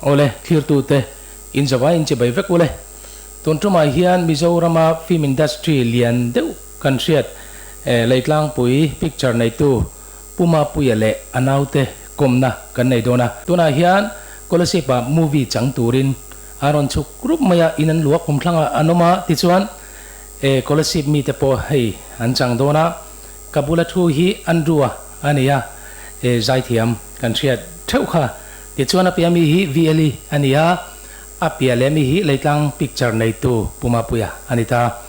Awle, thlirtute, in zavai in chibai vek ule. Tun tumah hian Mizorama film industry lian deuh kan hriat Leitlangpui picture neitu Pu Mapuia leh a naute kawmna kan nei dawn a. Tunah hian Kolasib-ah movie chang turin an rawn chhuk rup mai a, in an luak kum thlangah an awm a, tichuan Kolasib mite pawh hei an chang dawn a. Ka bula thu hi Andrew-a a ni a, zaithiam kan hriat theuh kha. Tichuan a piah mi hi VLE a ni a, a piah leh mi hi Leitlang picture neitu Pu Mapuia a ni ta.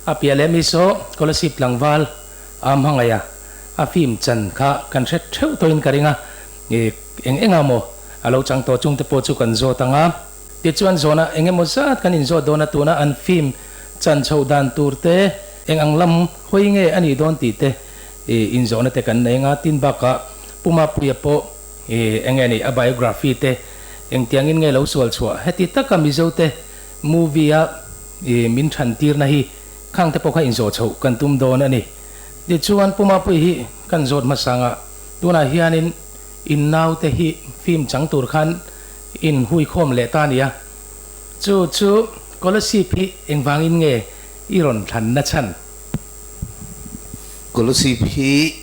A piah leh mi saw Kolasib tlangval a hmangaih a, a film chan kha kan hre theuh tawhin ka ring a, eng eng a maw a lo chang tawh chungte pawh chu kan zawt ang a. Tichuan zawhna eng emaw zat kan inzawt dawn a, tuna an film chan chhoh dan tur te, eng ang lam hawi nge a nih dawn tih te inzawhna te kan nei ang a, tin bakah Pu Mapuia pawh eng nge ni a biography te engtiangin nge lo sual chhuah heti taka Mizo te movie a min than tirna hi khang te pawh kha inzawh chhoh kan tum dawn a ni. Tichuan Pu Mapuia hi kan zawt hmasa ang a, tunah hianin in naute hi film chang tur khan In hui khawm leh ta nia. Chu chu Kolasib hi engvangin nge i rawn thlan na chhan? Kolasib hi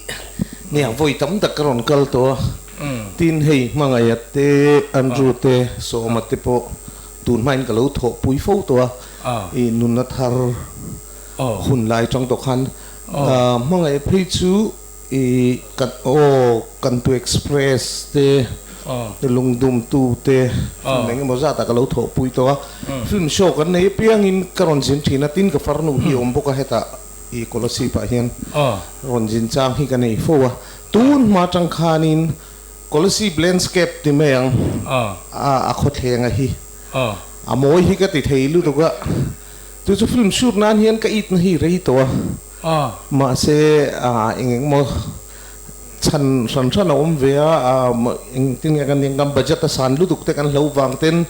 nia vawi tam tak ka rawn kal tawh a, tin hei Hmangaih te, Andrew te, Sawma te pawh tun hmain ka lo thawhpui fo tawh a, i nunna thar hun lai tang tawh khan Hmangaih phei chu I kan aw kan tu express te lungdum tu te film eng emaw zat ah ka lo thawhpui tawh a, film show kan nei apiangin ka rawn zin thin a, tin ka farnu hi a awm bawk a hetah i Kolasib ah hian rawn zin chang hi ka nei fo a, tun hma tang khanin Kolasib landscape ti mai ang a khawthleng a hi a mawi hi ka ti thei lutuk a, chu chu film shoot nan hian ka it na hi rei tawh a. Mahse, eng eng maw chhan hran hran a awm ve a, engtin nge kan eng kan budget a san lutuk te kan hlo vang ten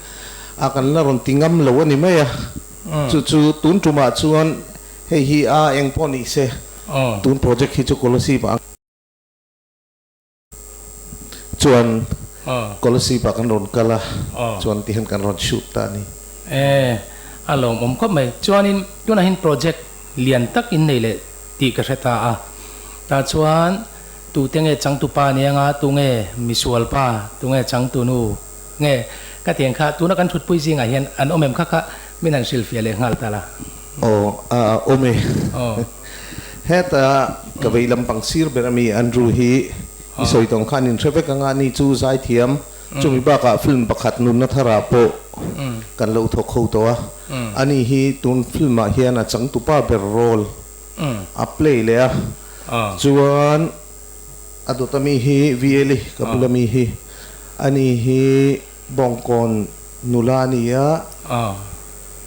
a kan la rawn ti ngam lo a ni mai a. Chu chu tun tumah chuan hei hi a eng pawh ni se tun project hi chu Kolasib ah Chuan Kolasib ah kan rawn kal a, chuan tihian kan rawn shoot ta a ni. E, a lawmawm khawp mai. Chuanin tunah hian project lian tak in nei leh tih ka hre ta a. Tah chuan tute nge changtupa nia nga, tunge misualpa, tunge changtunu nge ka tiang kha tuna kan thutpui zingah hian an awm em kha kha min han hrilhfiah leh nghal ta la. Aw, a awm e. Heta ka vei lampang sir ber ami Andrew hi i sawi tawng khan in hre vek anga ni chu zaithiam chumi bakah film pakhat nunna tharah pawh kan lo thawk ho tawh a, ani hi tun film ah hian a changtupa ber role a play leh a, chuan a dawt ami hi VLi ka bul ami hi ani hi Bawngkawn nula a ni a,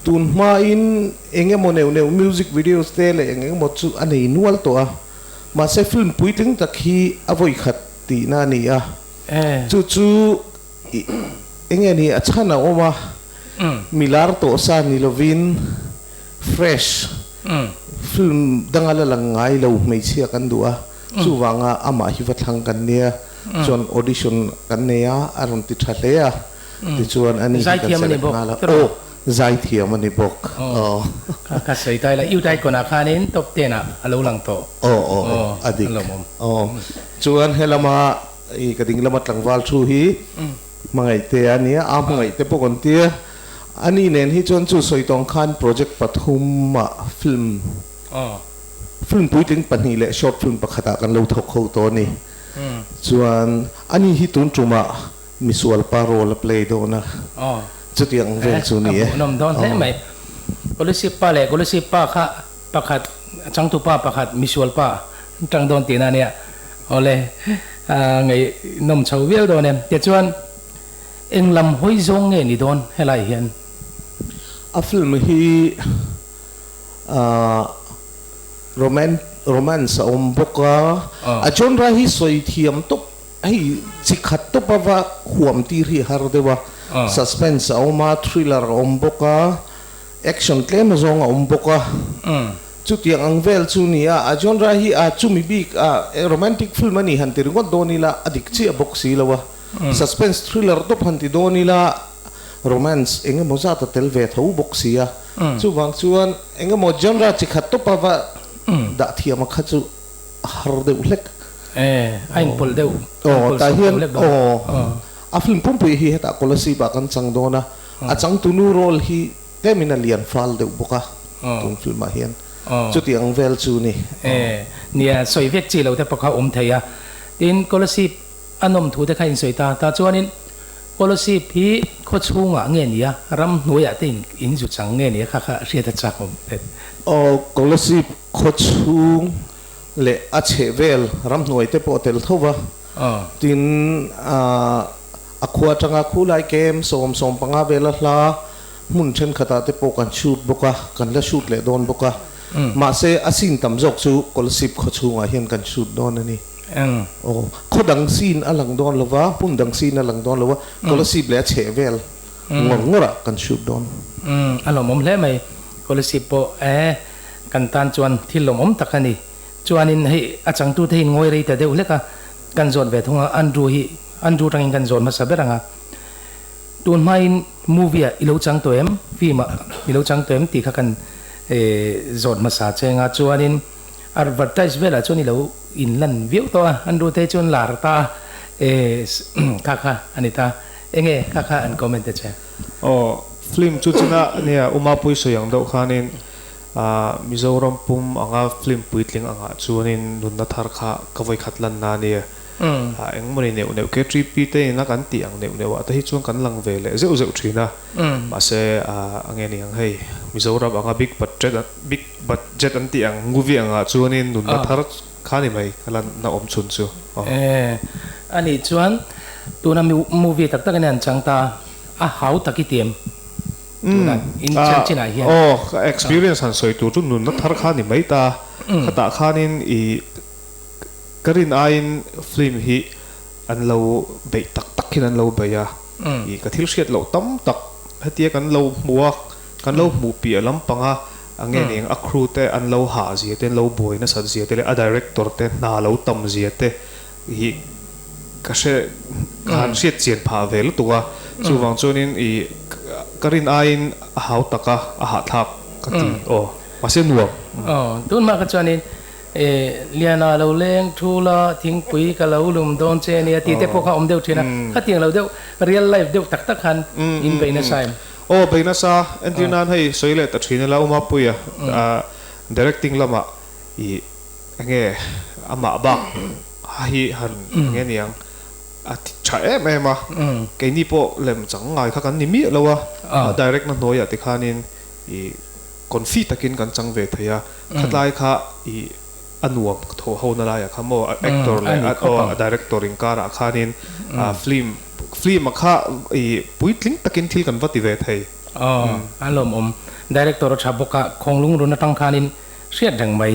tun hmain eng emaw neuh neuh music videos te leh eng eng emaw chu a nei nual tawh a, mahse film puitling tak hi a vawi khat tihna a ni a, chu chu eng nge ni a chhan a awm a, milar tawh sa ni lovin fresh film danga la lang ngai lo hmeichhia kan duh a, chuvanga amah hi va thlang kan nia. Chuan audition kan nei a, a rawn ti tha hle a, tichuan ani hi kan select nghal a, aw zaithiam a ni bawk, aw. Ka sawi ta ila, Youth Icon ah khanin top ten ah a lo lang tawh. Aw aw a dik, aw. Chuan helama i ka ding lama tlangval thu hi hmangaihte a nia, a hmangaihte pawh kan tia, ani nen hi chuan chu sawi tawng khan project pathum ah film, film puitling pahnih leh short film pakhat ah kan lo thawk ho tawh a ni. Chuan ani hi tun tumah misual pa role a play dawn a, chutiang vel chu ni e. A hmuhnawm dawn hle mai. Kolasib pa leh Kolasib pa kha pakhat changtu pa pakhat misual pa tang dawn tihna ania. Awle ngaihnawm chho viau dawn em. Tichuan eng lam hawi zawng nge ni dawn helai hian? A film hi Roman romance a awm bawk a, a genre hi sawi thiam tawp hei chi khat tawp a va huam tir hi a har deuh a, suspense a awm a, thriller a awm bawk a, action tlem azawng a awm bawk a, chutiang ang vel chu ni a, a genre hi a chumi bik a romantic film a ni han ti ringawt dawn ila a dik chiah bawk si lo a, suspense thriller tawp han ti dawn ila. Romance eng emaw zat a tel ve tho bawk si a, chuvang chuan eng emaw genre chi khat tawpa va dah thiam a kha chu a har deuh hlek. E, a inpawlh deuh, a Aw, inpawlh tah sawk hian deuh hlek dawn. Aw, a film pumpui hi hetah Kolasib ah kan chang dawn a, a changtunu role hi tlemin a lian fal deuh bawk a tun film ah hian, chuti ang vel chu ni. E, nia, sawi vek chi lo te pawh kha awm thei a, tin Kolasib a nawm thu te kha insawi ta, tah chuanin Kolasib hi khaw chhungah nge nia, ram hnuaiah te in zu chang nge nia kha kha hriat a chak awm phet. Aw, Kolasib khaw chhung leh a chheh vel ram hnuai te pawh a tel tho va, tin a khua atanga khulai kem 10, 15 vela hla hmun thenkhatah te pawh kan shoot bawk a, kan la shoot leh dawn bawk a, mahse a scene tam zawk chu Kolasib khaw chhungah hian kan shoot dawn a ni. Aw, khaw dang sin a lang dawn lo va, hmun dang sin a lang dawn lo va, Kolasib leh a chheh vel ngawr ngawrah kan shoot dawn. Umm, a lawmawm hle mai. Kolasib pawh e, kan tan chuan thil lawmawm tak a ni. Chuanin hei a changtute hi ngawi rei ta deuh hlek a, kan zawt ve thung a, Andrew hi, Andrew tangin kan zawt hmasa ber ang a. Tun hmain movie ah i lo chang tawh em, film ah i lo chang tawh em tih kha kan zawt hmasa cheng a, chuanin Advertise velah chuan i lo inlan viau tawh a, an rute chuan lar ta a, e kha kha a ni ta, enge kha kha an comment te che? Aw, film chu china nia Umapui sawi ang deuh khanin Mizoram pum anga film puitling angah chuanin nunna thar kha ka vawikhat lanna a nia. Engmawni neuh neuh KTP te ina kan tih ang neuh neuh ah te hi chuan kan lang ve leh zeuh zeuh thin a, mahse a nge ni ang hei Mizoram anga big budget big budget an tih ang movie angah chuanin nunna thar kha ni mai ka lanna awm chhun chu. E anih chuan tuna movie tak tak in an chang ta a hau tak i tiam tuna in chan chin ah hian. Aw ka experience han sawi tur chu nunna thar kha ni mai ta, khatah khanin i Ka rin aiin film hi an lo beih tak tak hian an lo bei a, ih ka thil hriat loh tam tak hetia kan lo hmu a, kan lo hmuh piah lampanga a nge eng a crew te an lo hah zia te, an lo buai nasat zia te leh a director te hna lo tam zia te hi ka hre ka han hriat chian phah ve lutuk a, chuvang chuanin ih ka rin aiin a hau tak a, a hahthlak ka ti aw, mahse nuam. Aw, tunhma kha chuanin E, Liana lo leng thu la, thingpui ka lo lum dawn che ania tih te pawh kha awm deuh thin a, khatiang lo deuh real life deuh tak tak khan in bei nasa em? Aw, bei nasa, entir nan hei sawi leh ta thin ila Umapuia directing lamah i enge amah bak hi han enge niang a ti tha em em a, keini pawh lem chang ngai kha kan ni miah lo a, a direct na hnuaiah tikhanin i Confi takin kan chang ve thei a, khatlai kha i a nuam thaw ho na laiah kha maw actor leh a director inkarah khanin film film a kha i puitling takin thil kan va ti ve thei. Aw a lawmawm. Director a tha bawk a, Khawnglung run atang khanin hriat reng mai.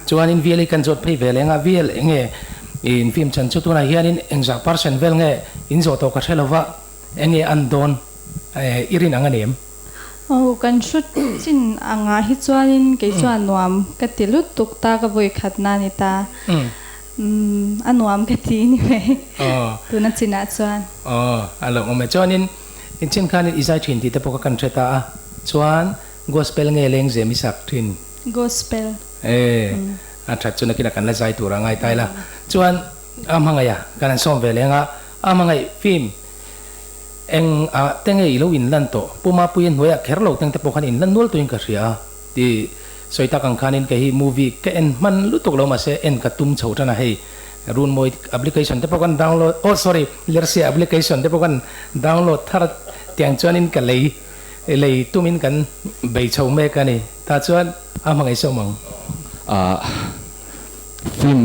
Chuanin VL hi kan zawt phei ve leng a, VL enge in film chan chu tunah hianin engzah percent vel nge in zawh tawh ka hre lova, enge an dawn i rin ang a ni em? Aw, kan hrut chin angah hi chuanin kei chuan nuam ka ti lutuk ta, ka vawi khatna a ni ta. Umm, a nuam ka ti ni mai tuna chinah chuan. Aw, a lo awm e. Chuanin in chin khanin i zai thin tih te pawh kha kan hre ta a, chuan gospel nge lengzem i sak thin? Gospel. E, a that chu nakinah kan la zai tur a ngai ta ila. Chuan a hmangaih a, kan han sawm ve leng a, a hmangaih film. Eng ah te nge i lo inlan tawh? Pu Mapuia hnuaiah kher lo teng te pawh khan inlan nual tuin ka hria a ti sawi tak ang khanin kei hi movie ka en hman lutuk lo mahse en ka tum chho tan a hei Runmawi application te pawh kan download oh sorry Lersia application te pawh kan download thar tiang chuanin ka lei lei tumin kan bei chho mek a ni tah chuan a hmangaih sawm ang. Ah film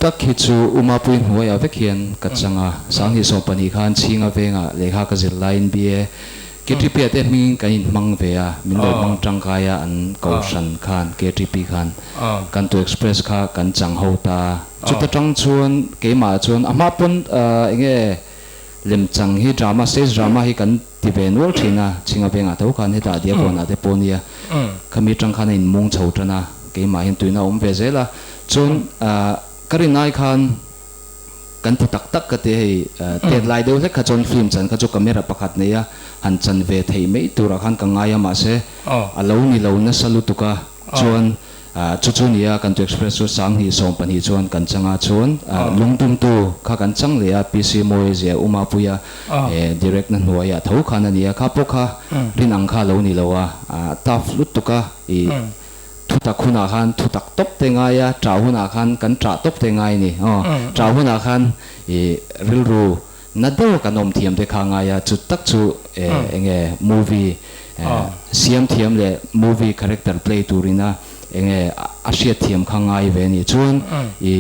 Tak hi chu Umapui hnuaiah vek hian ka chang a, 2012 khan Chhinga vengah lehkha ka zir laiin BA KTP-ah te hmingin kan inhmang ve a, min lo hmang tangkai a an kohhran khan KTP khan kan tu express kha kan chang ho ta a, chuta tang chuan keimah chuan a hma pawn enge lemchang hi drama stage drama hi kan ti ve nual thin a, Chhinga vengah tho khan hetah Diakhawnah te pawh nia khami tang khan a inmung chho tan a, keimah hian tuina a awm ve zel a. Chuan ka rin ai khan Kan ti tak tak ka ti hei, tet lai deuh hlek kha chuan film chan kha chu camera pakhat nei a han chan ve theih mai turah khan ka ngai a mahse a lo ni lo nasa lutuk a chuan chu chu nia kan tu express chu sanghnih 12 chuan kan chang a chuan lungtumtu kha kan chang leh a PC Mawizia Umapuia direct na hnuaiah tho khan a ni a kha pawh kha rin ang kha a lo ni lo a tough lutuk a ih Thutak hunah khan thutak tawp te ngai a, ṭah hunah khan kan ṭah tawp te ngai a ni. Aw, ṭah hunah khan i rilru na deuh kan awm thiam te kha ngai a, chu tak chu eng nge movie siam thiam leh movie character play turina eng nge a hriat thiam kha ngai ve a ni. Chuan i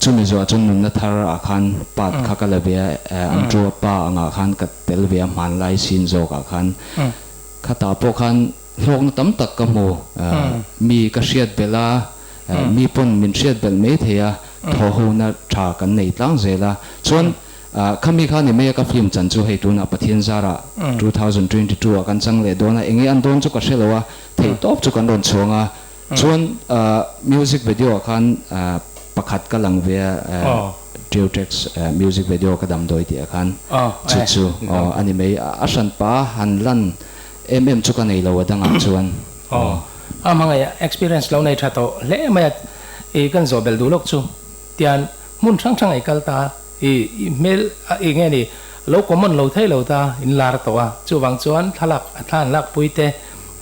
chumi zawhah chuan nunna thar ah khan part kha ka la ve a, Andrew-a pa angah khan ka tel ve a hmanlai scene zawkah khan khatah pawh khan Hlawkna tam tak ka hmu. Mi ka hriat belh a, mi pawn min hriat belh mai thei a, thawhhona tha kan nei tlang zel a. Chuan khami kha ni mai a ka film chan chu hei tunah Pathian zarah 2022 ah kan chang leh dawn a, enge an dawn chu ka hre lo a, theih tawp chu kan rawn chhuang a. Chuan music video ah khan pakhat ka lang ve a, Teutex music video ka damdawi tih ah khan chu chu a ni mai. A hranpa han lan Em em chu ka nei lo a dangah chuan. Aw. A hmangaih experience lo nei tha tawh hle mai a, i kan zawh belh duh lawk chu. Tian hmun hrang hrang ei kal ta, i i hmel i nge ni lo common lo thei lo ta in lar tawh a, chuvang chuan thlalak a thla an lak pui te,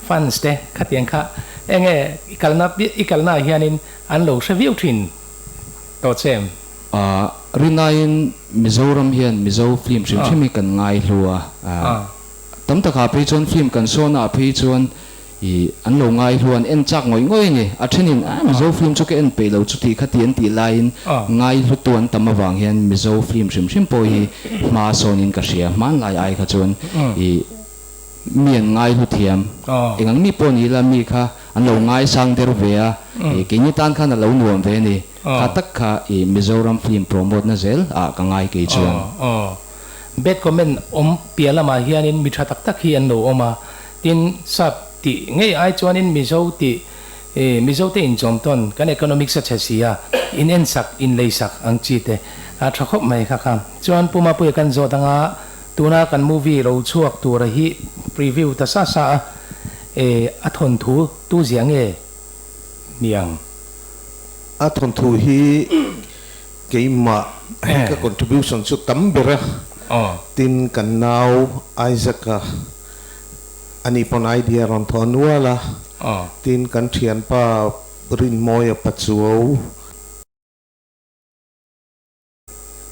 fans te khatiang kha enge i kalna i kalna ah hianin an lo hre viau thin tawh che em? Rinaiin Mizoram hian Mizo film hrim hrim hi kan ngai hlu a. Tam takah phei chuan film kan sawnah phei chuan ih an lo ngai hluan en chak ngawih ngawih a ni. A thenin ah Mizo film chu ka en peih lo chuti kha ti an tih laiin ngai hlutu an tam avang hian Mizo film hrim hrim pawh hi hma sawnin ka hria. Hmanlai ai kha chuan ih mi an ngai hlu thiam. Engang mi pawh ni ila mi kha an lo ngai sang der ve a, ih keini tan khan a lo nuam ve a ni. Kha tak kha ih Mizoram film promote na zel ah ka ngai kei chuan. Bad comment awm piah lamah hianin mi tha tak tak hi an lo awm a, tin sap tih ngei ai chuanin Mizo tih Mizo te inchawm tawn kan economics a chhe si a, in en sak, in lei sak ang chi te a tha khawp mai kha kha. Chuan Pu Mapuia kan zawt anga tuna kan movie ro chhuak tura hi preview ta sa sa a, a thawnthu tu ziah nge niang? A thawnthu hi Keimah hi ka contribution chu tam ber a, tin kan nau Isaac-a ani pawn idea rawn thaw nual a, tin kan thianpa Rinmawia Pachuau,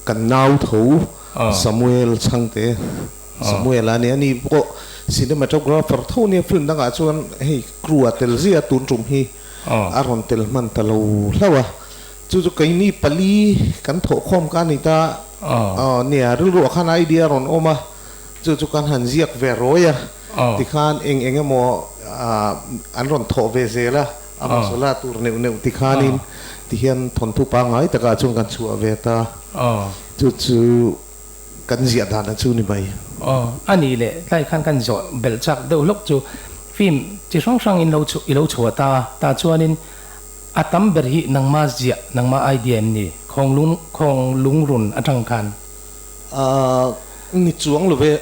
kan nau tho Samuel Chhangte, Samuel-a nia, ani pawh cinematographer tho nia, film dangah chuan hei crew-a tel zia tun tum hi a rawn tel hman ta lo hlauh a. Chu chu keini pali kan thawhkhawm ka ni ta. Aw nia, rilruah khan idea rawn awm a, chu chu kan han ziak ve rawi a, tikhan eng eng emaw an rawn thawh ve zel a, a masala tur neuh neuh tikhanin tihian thawnthu pangngai takah chuan kan chhuah ve ta. Chu chu kan ziah dan a chu ni mai. Aw, a nih leh tlai khan kan zawh belh chak deuh hlawk chu film chi hrang hrang in lo i lo chhuah ta, tah chuanin A tam ber hi nangma ziah, nangma idea em ni? Khawng lung, khawng lungrun atang khan. Ahh, ni chuang lo ve.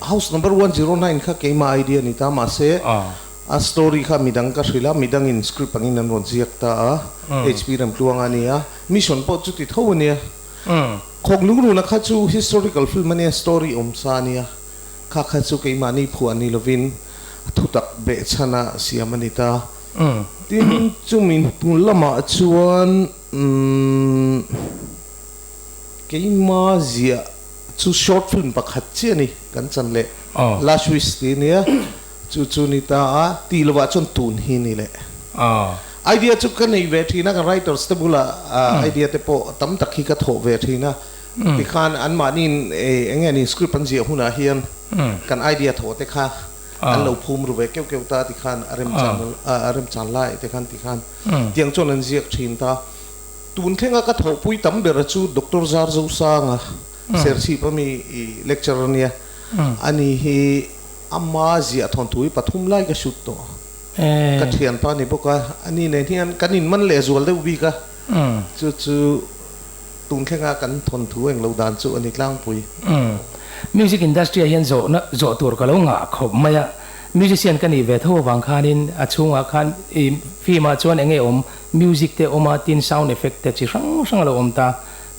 House number 109 kha keima idea ni ta, mahse a story kha midang ka hrilh a, midangin script angin an rawn ziak ta a, HP Remtluanga a ni a, mission pawh chuti tho a nia. Khawng lungruna kha chu historical film a nia, story awm sa a nia, kha kha chu keimahni phuah ni lovin thutak behchhana siam a ni ta. Tin, chumi hnu lamah chuan keima ziah chu short film pakhat chiah a ni kan chan leh Last Wish tih a nia, chu chu ni ta a, tih lovah chuan tun hi ni leh. Idea chu ka nei ve thin a, kan writers te bulah idea te pawh tam tak hi ka thawh ve thin a, tikhan anmahniin eng nge ni script an ziah hunah hian kan idea thawh te kha An lo phum ru ve keuh keuh ta ti khan a remchan a remchan lai te khan ti khan tiang chuan an ziak thin ta. Tun thlenga ka thawhpui tam ber chu Doctor Zar Zosanga Serchhip ami i lecturer ania. Ani hi ama ziah thawnthu hi pathum lai ka shoot tawh. Ka thianpa ni bawk a, ani nen hian kan inman lehzual deuh bik a, chu chu. tun thlenga kan thawnthu eng lo dan chu a ni tlangpui. Umm. Music industry ah hian zawhna zawh tur ka lo ngah khawp mai a, musician ka nih ve tho avang khanin a chhungah khan i film ah chuan enge awm music te awm a tin sound effect te chi hrang hrang a lo awm ta.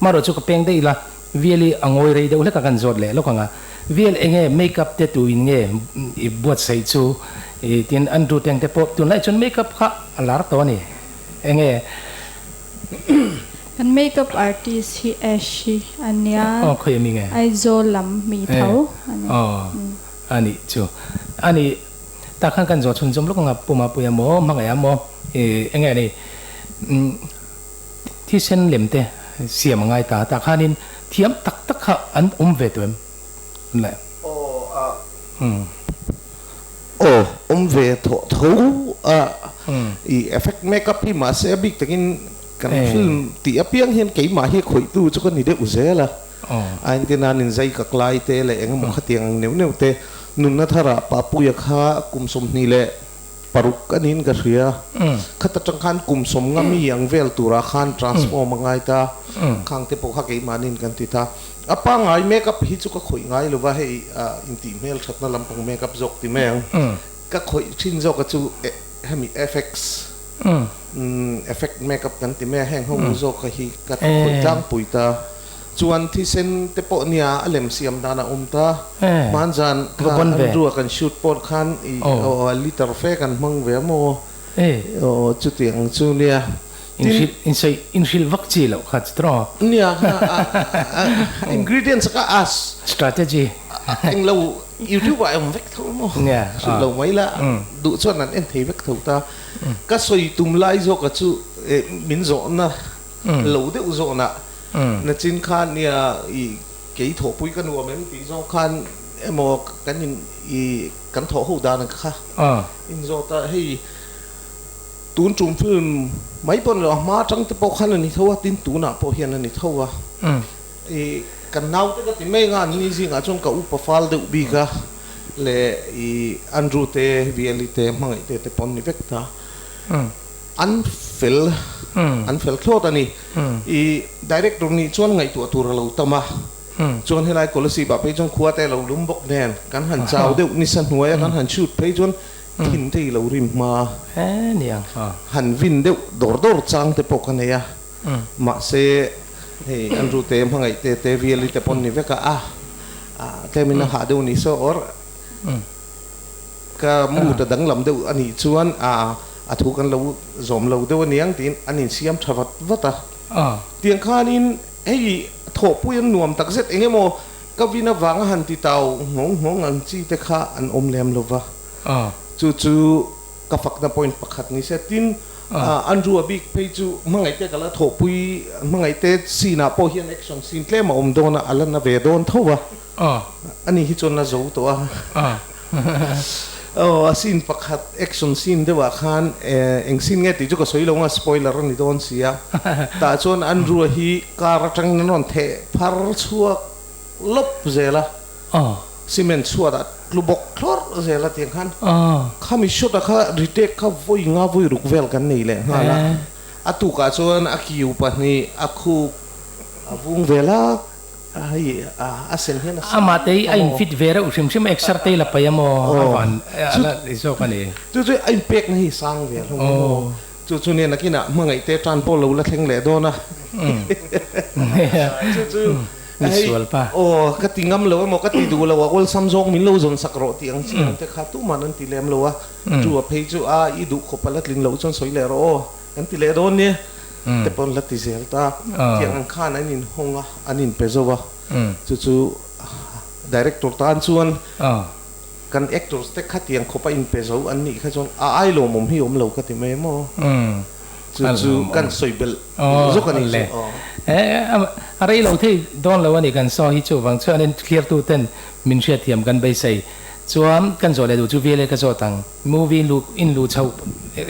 Marawh chu ka peng daih ila Vial hi a ngawi rei deuh hlek a kan zawt leh lawk ang a, Vial enge make up te tuin nge i buatsaih chu i tin Andrew Teng te pawh tunlai chuan make up kha a lar tawh a ni enge. Kan make up artist hi Ash hi a nia. Aw khawi ami nge? Aizawl lam mi tho a ni. Aw a nih chu a ni tak khan kan zawh chhunzawm lawk ang a Pu Mapuia maw Hmangaih maw i enge a ni Thisen lem te siam a ngai ta. Tah khanin thiam tak tak kha an awm ve tawh em? Le. Aw a. Aw awm ve thawh tho a. I effect makeup hi mahse a bik takin kan film tih apiang hian keimah hi khawihtu chu ka ni deuh zel a. A entir nan inzai kak lai te leh engemaw khatiang ang neuh neuh te nunna tharah Papuia kha kum 26 a niin ka hria. Khat atang khan kum 50 mi ang vel turah khan transform a ngai ta. Khang te pawh kha keimahniin kan ti ta. A pangngai makeup hi chu ka khawih ngai lo va, hei intih hmel thatna lampang makeup zawk ti mai ang. Ka khawih thin zawk a chu hemi effects, effect makeup kan ti mai a, heng ho zawk hi ka khawih tlangpui ta. Chuan thisen te pawh nia a lem siam dan a awm ta. Hmanzan kha Andrew a kan shoot pawh khan i liter fe kan hmang ve a maw? Aw chutiang chu nia. Tin inhrilh vak chi loh kha chu tawh. Nia ingredients kha a strategy englo YouTube ah a awm vek tho a maw? Hrilh lo mai la duh chuan an en thei vek tho ta. Ka sawi tum lai zawk a chu min zawhna lo deuh zawnah nachin khan nia i kei thawhpui ka nuam em tih zawng khan emaw kan in i kan thawh ho dan ang kha in zawt a, hei tun tum film mai pawh ni lo a hma atang te pawh khan a ni tho a, tin tunah pawh hian a ni tho a, i kan naute ka ti mai anga an ni zingah chuan ka upa fal deuh bik a leh i Andrew te Vieli te Hmangaih te te pawh an ni vek ta. An fel, an fel thlawt a ni. I director nih chuan ngaihtuah tur a lo tam a, chuan helai Kolasib ah phei chuan khua te a lo lum bawk nen, kan han chau deuh nisa hnuai a kan han shoot phei chuan thin te i lo rim hma han vin deuh dawr dawr chang te pawh ka nei a, mahse hei Andrew te hmangaih te te Viali te pawn ni vek a, a tlemin a hah deuh ni saw or. Ka mood a danglam deuh a nih chuan a thu kan lo zawm lo deuh a niang tiin an insiam tha vat vat a. Tiang khanin hei thawhpui an nuam tak zet eng emaw ka vin avanga han ti tau nghawng nghawng ang chi te kha an awm lem lo va. Chu chu ka fakna point pakhat ni se. Tin, Andrew a bik phei chu hmangaihte ka la thawhpui hmangaihte scene ah pawh hian action scene tlem a awm dawn a, a la na ve dawn tho va. Ani hi chuan a zo tawh a. Aw, a scene pakhat action scene deuhah khan eng scene nge tih chu ka sawi lo ang a, spoiler a ni dawn si a. Tah chuan Andrew-a hi car atangin an rawn theh phar chhuak lawp zel a. Cement chhuatah tlu bawk thlawrh zel a tiang khan khami shot-a kha retake kha vawi nga vawi ruk vel kan nei leh nghal a. A tukah chuan a kiu pahnih a khup a vung vel a. Hei a sen hian a sen. Amah te hi a in fit ve reuh hrim hrim exer te la paih a maw a van a la ni zawk a ni. Chu chu a in pek na hi sang ve hlawm a maw. Chu chu nen nakinah hmangaih te tan pawh lo la thleng leh dawn a. Chu chu hei aw ka ti ngam lo emaw ka ti duh lo a awlsam zawng min lo zawn sak rawh tih ang chi ang te kha tuman an ti lem lo a. Chu a phei chu a i duh khawp a la tlin loh chuan sawi leh rawh aw. Kan ti leh dawn nia, te pawn la ti zel ta. Tiang ang khan an inhawng a, an inpe zo a. Chu chu director tan chuan kan actors te khatiang khawpa inpe zo an nih kha chuan a ai lawmawm hi awm lo ka ti mai maw. Chu chu kan sawi belh zawk a nih chu. A rei lo thei dawn lo a ni kan saw hi chuvang chuanin thliartu ten min hriatthiam kan beisei chuan kan zawh leh duh chu VLA ka zawt ang. Movie lu in lu chho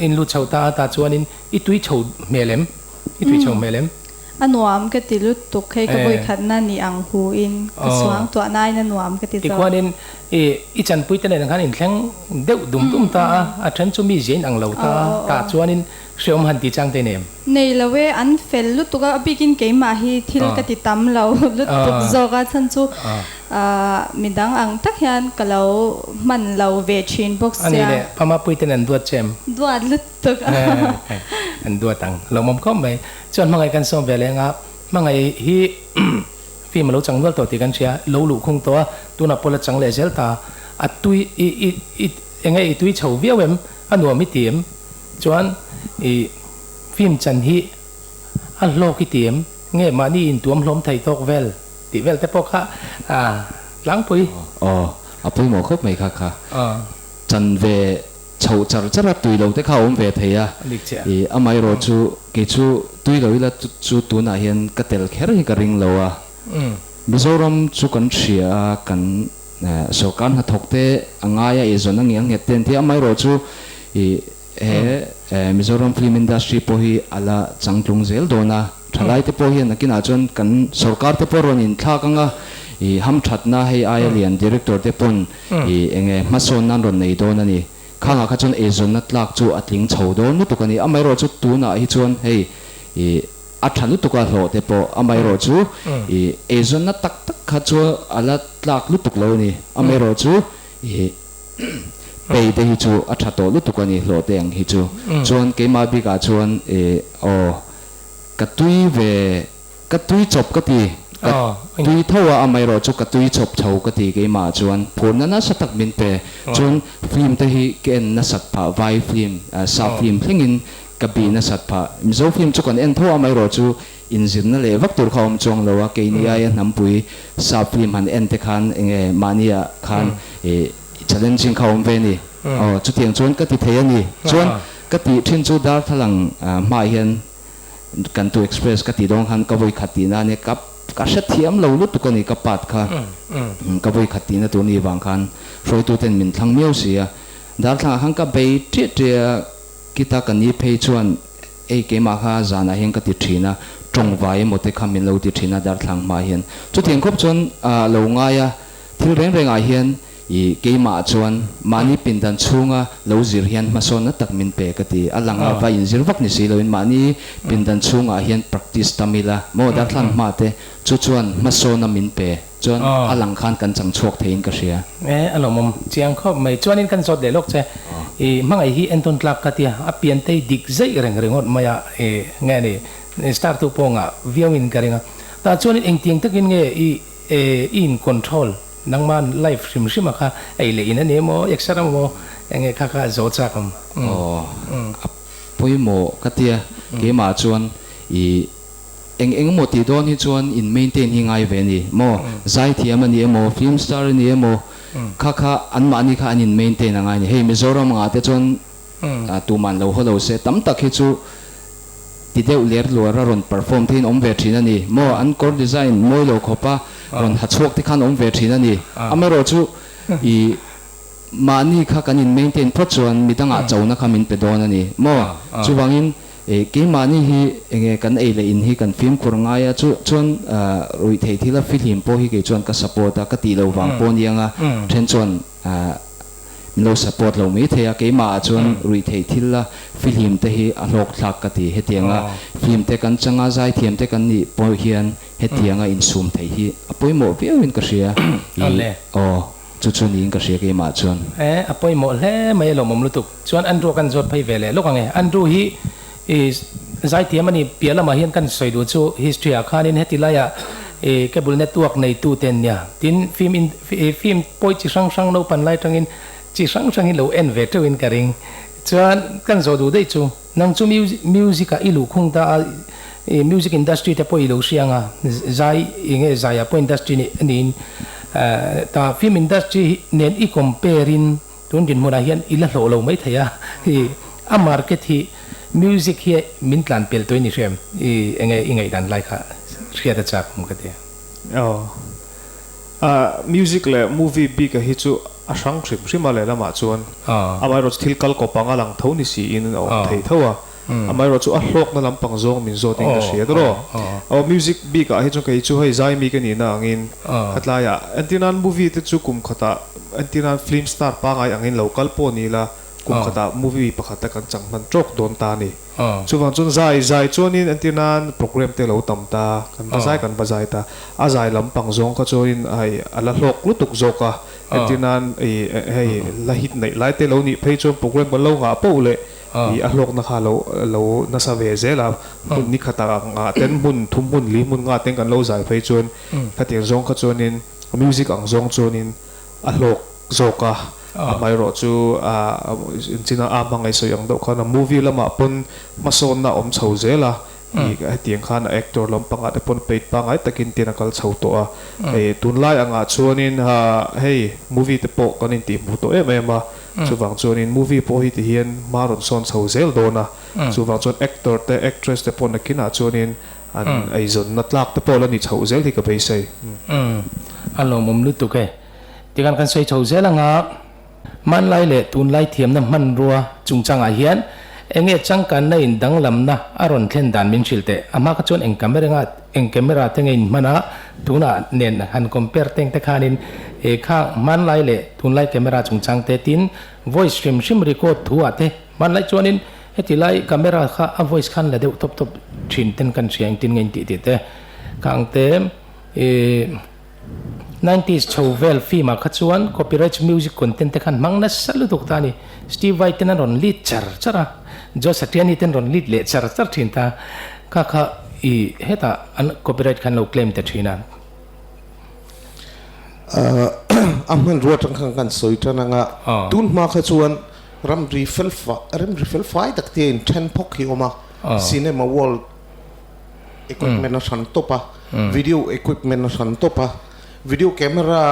in lu chho ta a ta chuanin i tui chho hmel em? I tui chho hmel em? A nuam ka ti lutuk hei ka vawikhatna ni ang hu in ka suang tuah nain a nuam ka ti zawk. Tikhuanin i i chanpui te nen khan in thleng deuh dum dum ta a, a then chu mi zia in ang lo ta a, tah chuanin Hreawm han ti chang te nem? Nei lo e, an fel lutuk a, a bikin keimah hi thil ka ti tam lo lutuk zawk a, chhan chu midang ang tak hian ka lo hman lo ve thin bawk sia. A ni le, Pama puiten an duat che em? Duat lutuk a. An duat ang, lawmawm khawp mai. Chuan hmangaih kan sawm ve leng a, hmangaih hi film a lo chang nual tawh tih kan hria, lo luh khung tawh a, tunah pawh la chang leh zel ta, a tui i i i eng nge i tui chho viau em? A nuam i ti em? Chuan i film chan hi a hlawk i ti em? Nge mahni intuam hlawm thei tawk vel tih vel te pawh kha a tlangpui. Aw, a pawimawh khawp mai kha kha. Chan ve chhoh char char a tui lo te kha a awm ve thei a. I amaherawh chu kei chu tui lo ila chu tunah hian ka tel kher hi ka ring lo a. Mizoram chu kan hria a kan Sorkar hnathawk te a ngai a eizawn a ngiang nghet te an ti a, amaherawh chu ih he Mizoram film industry pawh hi a la changtlung zel dawn a, thalai te pawh hian nakinah chuan kan sorkar te pawh rawn inthlak ang a, ih hamthatna hei aia lian director te pawn ih enge hmasawn nan rawn nei dawn a ni. Khangah kha chuan eizawnna tlak chu a tling chho dawn lutuk a ni, amaherawh chu tunah hi chuan hei ih A tha lutuk a hlawh te pawh amaherawhchu i eizawnna tak tak kha chu a la tlak lutuk lo a ni. Amaherawhchu i pay te hi chu a tha tawh lutuk a ni hlawh te ang hi chu. Chuan keimah bikah chuan i aw ka tui ve ka tui chawp ka ti. Ka tui tho a amaherawhchu ka tui chawp chho ka ti keimah chuan phurna nasa tak min pe. Chuan film te hi ka en nasat phah vai film sap film thlengin Ka bi nasat phah. Mizo film chu kan en tho a amaherawh chu inzirna leh vak tur kha a awm chuang lo a, keini aia hnampui sap film han en te khan enge mahnia khan ih challenging kha a awm ve a ni. Aw chutiang chuan ka ti thei a ni. Chuan ka tih thin chu darthlalang hmaah hian kan tu express ka tih dawn khan ka vawi khat tihna a nia, ka ka hrethiam lo lutuk a ni ka part kha ka vawi khat tihna tur ni vang khan hruaituten min thlang miau si a, darthlangah khan ka bei ṭiah ṭiah a. Kita ka ni phei chuan ei keimah kha zanah hian ka ti thin a, tawng vai emaw te kha min lo ti thin a darthlang hma hian. Chutiang khawp chuan a lo ngai a, thil reng rengah hian i keimah chuan mahni pindan chhunga lo zir hian hmasawnna tak min pe ka ti. A lang a va inzir vak ni si loin mahni pindan chhungah hian practice tam ila maw darthlang hma te chu chuan hmasawnna min pe. Chuan a lang khan kan chang chhuak theiin ka hria. E, a lawmawm chiang khawp mai. Chuanin kan zawt leh lawk che. I hmangaih hi entawn tlak ka tia, a piantei dik zeih reng ringawt mai a, i nge ni, star tu pawh ngah viauin ka ring a. Tah chuanin engtiang takin nge i i in control, nangman life hrim hrim a kha ei leh in a ni emaw, exer emaw, enge kha kha zo chak awm. Aw, a pawimawh ka tia, keimah chuan i. Eng eng emaw tih dawn hi chuan in maintain hi ngai ve a ni maw? Zaithiam a ni emaw, film star a ni emaw, kha kha anmahni kha an in maintain a ngai a ni. Hei Mizoram angah te chuan tuman lo haw lo se tam tak hi chu ti deuh ler luar a rawn perform theiin awm ve thin a ni maw? An kawr design mawi lo khawpa rawn ha chhuak te khan awm ve thin a ni. Amaherawhchu i mahni kha kan in maintain phawt chuan midangah chona kha min pe dawn a ni maw? Chuvangin Keimahni hi enge kan ei leh in hi kan fimkhur ngai a, chu chuan ruihtheih thila fihlim pawh hi kei chuan ka support a, ka tih lo vang pawh aniang a, then chuan min lo support lo mai thei a, keimah ah chuan ruihtheih thila fihlim te hi a hlawk thlak ka ti, hetianga film te kan changa zaithiam te kan nih pawh hian hetianga insum theih hi a pawimawh viau in ka hria, i aw. Chu chu niin ka hria keimah chuan. E, a pawimawh hle mai a lawmawm lutuk. Chuan Andrew a kan zawt phei ve leh lawk ang e. Andrew hi i zaithiam a ni piah lamah hian kan sawi duh chu history ah khanin heti laiah i cable network neitu te an nia. Tin, film in film pawi chi hrang hrang naupan lai atangin chi hrang hrangin lo en ve teuhin ka ring. Chuan kan zawh duh daih chu nang chu music ah i luhkhung ta a, i music industry te pawh i lo hria ang a, zai enge zaiah pawh industry niin Ta film industry hi nen i compare in tun dinhmunah hian i la hlawh lo mai thei a, i a market hi music hi min tlan pel tawh in i hria em? I enge i ngaihdan lai kha hriat a chak awm ka ti. Aw. Music leh movie bik a hi chu a hrang hrim hrim a lehlamah chuan amaherawhchu thil kal kawp ang a lang tho ni siin a awm thei tho a. Amaherawh chu a hlawkna lampang zawng min zawt in ka hria tawh. Aw music bik ah hi chuan kei chu hei zai mi ka nihna angin khatlaiah entirnan movie te chu kum khatah entirnan film star pangai angin lo kal pawh ni la. Kum khatah movie pakhat a kan chang hman tawk dawn ta a ni. Chuvang chuan zai zai chuanin entir nan program te lo tam ta, kan va zai kan va zai ta. A zai lampang zawng kha chuanin hei a la hlawk lutuk zawk a, entir nan ih hei la hit neih lai te lo nih phei chuan program kan lo ngah poh leh ih a hlawkna kha lo lo nasa ve zel a. Hmun ni khatah ngah ten hmun thum hmun li hmun ngah ten kan lo zai phei chuan khatiang zawng kha chuanin music ang zawng chuanin a hlawk zawk a, amaherawh chu inchina a hmangaih sawi ang deuh khan a movie lamah pawn hmasawnna a awm chho zel a, ih hetiang khan a actor lampangah te pawn paid pangngai takin tin a kal chho tawh a, hei tunlai angah chuanin hei movie te pawh kan intihhmuh tawh em em a, chuvang chuanin movie pawh hi tihian hma rawn sawn chho zel dawn a, chuvang chuan actor te actress te pawh nakinah chuanin an eizawnna tlak te pawh la ni chhoh zel hi ka beisei. A lawmawm lutuk e. Tikhan kan sawi chho zel anga hmanlai leh tunlai thiamna hmanrua chungchangah hian eng nge changkanna in danglamna a rawn thlen dan min hrilh teh. A hma kha chuan eng camera nga eng camera te nge in hman a, tunah nen han compare teng te khanin he kha hmanlai leh tunlai camera chungchang te tin voice hrim hrim record thu ah te hmanlai chuanin heti lai camera kha a voice khan la deuh tawp tawp thin ten kan hria engtin nge in tih tih te khang te ih. Nineties chho vel film ah kha chuan copyrights music content te khan hmang nasa lutuk ta a ni. Steve Vai ten an rawn lead char char a, Joe Satriani ten rawn lead leh char char thin ta. Kha kha i hetah an copyright khan lo claim ta thin a. A hmanrua atang khan kan sawi tan anga tun hma kha chuan ramri fel fai ramri fel fai tak te in then phawk hi a awm a, cinema world equipment a hran tawp a, video equipment a hran tawp a, video camera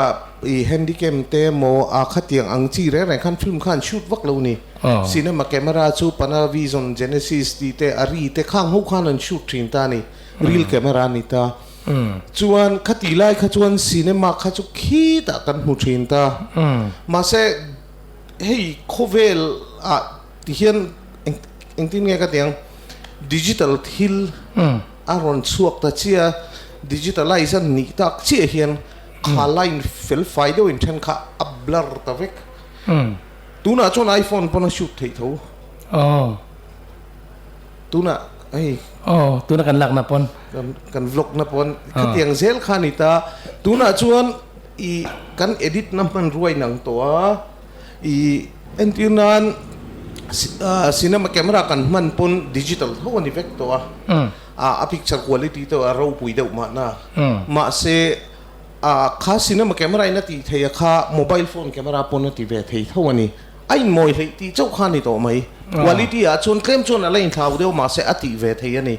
ih handycam te emaw a khatiang ang chi reng reng khan film kha an shoot vak lo ni. Cinema camera chu Panavision, Genesis tih te, Arri te khang ho khan an shoot thin ta a ni, reel camera a ni ta. Chuan khati lai kha chuan cinema kha chu khitah kan hmu thin ta. Mahse hei khawvel ah Ti hian engtin nge ka ti ang, digital thil a rawn chhuak ta chiah a, digitalize a nih tak chiah hian kha line fel fai deuhin then kha a blur ta vek. Tunah chuan iPhone pawn a shoot theih tho. Tunah hei. Aw, tuna kan lakna pawn. Kan vlog na pawn khatiang zel kha a ni ta. Tunah chuan i kan edit na hmanrua inang tawh a. I entir nan cinema camera kan hman pawn digital tho a ni vek tawh a, a picture quality te a ropui deuh mahna. Mahse kha cinema camera in a tih theih a kha mobile phone camera pawn a ti ve thei tho a ni. A inmawi hleih tih chauh kha a ni tawh mai. Quality ah chuan tlem chuan a la inthlau deuh mahse a tih ve thei a ni.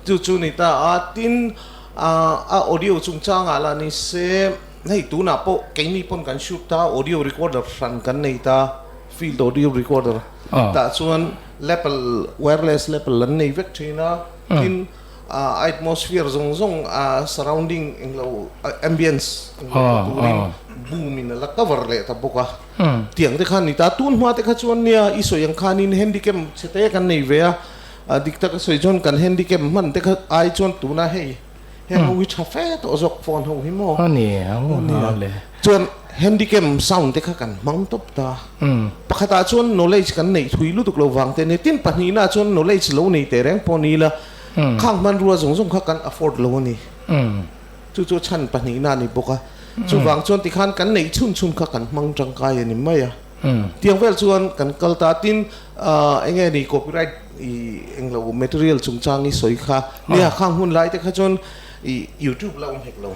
Chu chu ni ta a, tin a audio chungchangah lah ni se. Hei tunah pawh keini pawn kan shoot ta, audio recorder hran kan nei ta, field audio recorder tah chuan lapel, wireless lapel an nei vek thin a, tin atmosphere zawng zawng surrounding englo ambience englo pe turin boom in a la cover leh ta bawk a, tiang te khan ni ta, tun hma te kha chuan nia i sawi ang khanin handycam chhe te kan nei ve a, dik taka sawi chuan kan handycam hman te kha ai chuan tuna hei. Heng ho hi tha fe tawh zawk phone ho hi maw? A ni ang a le. Chuan handycam sound te kha kan hmang tawp ta. Pakhatah chuan knowledge kan neih thui lutuk lo vang te a ni. Tin pahnihnaah chuan knowledge lo nei teh reng pawh ni ila khang hmanrua zawng zawng kha kan afford lo a ni. Chu chu chhan pahnihna a ni bawk a. Chuvang chuan tikhan kan neih chhun chhun kha kan hmang tangkai a ni mai a. Tiang vel chuan kan kal ta. Tin eng nge ni copyright i englo material chungchang i sawi kha nia khang hun lai te kha chuan i youtube la awm hek lo.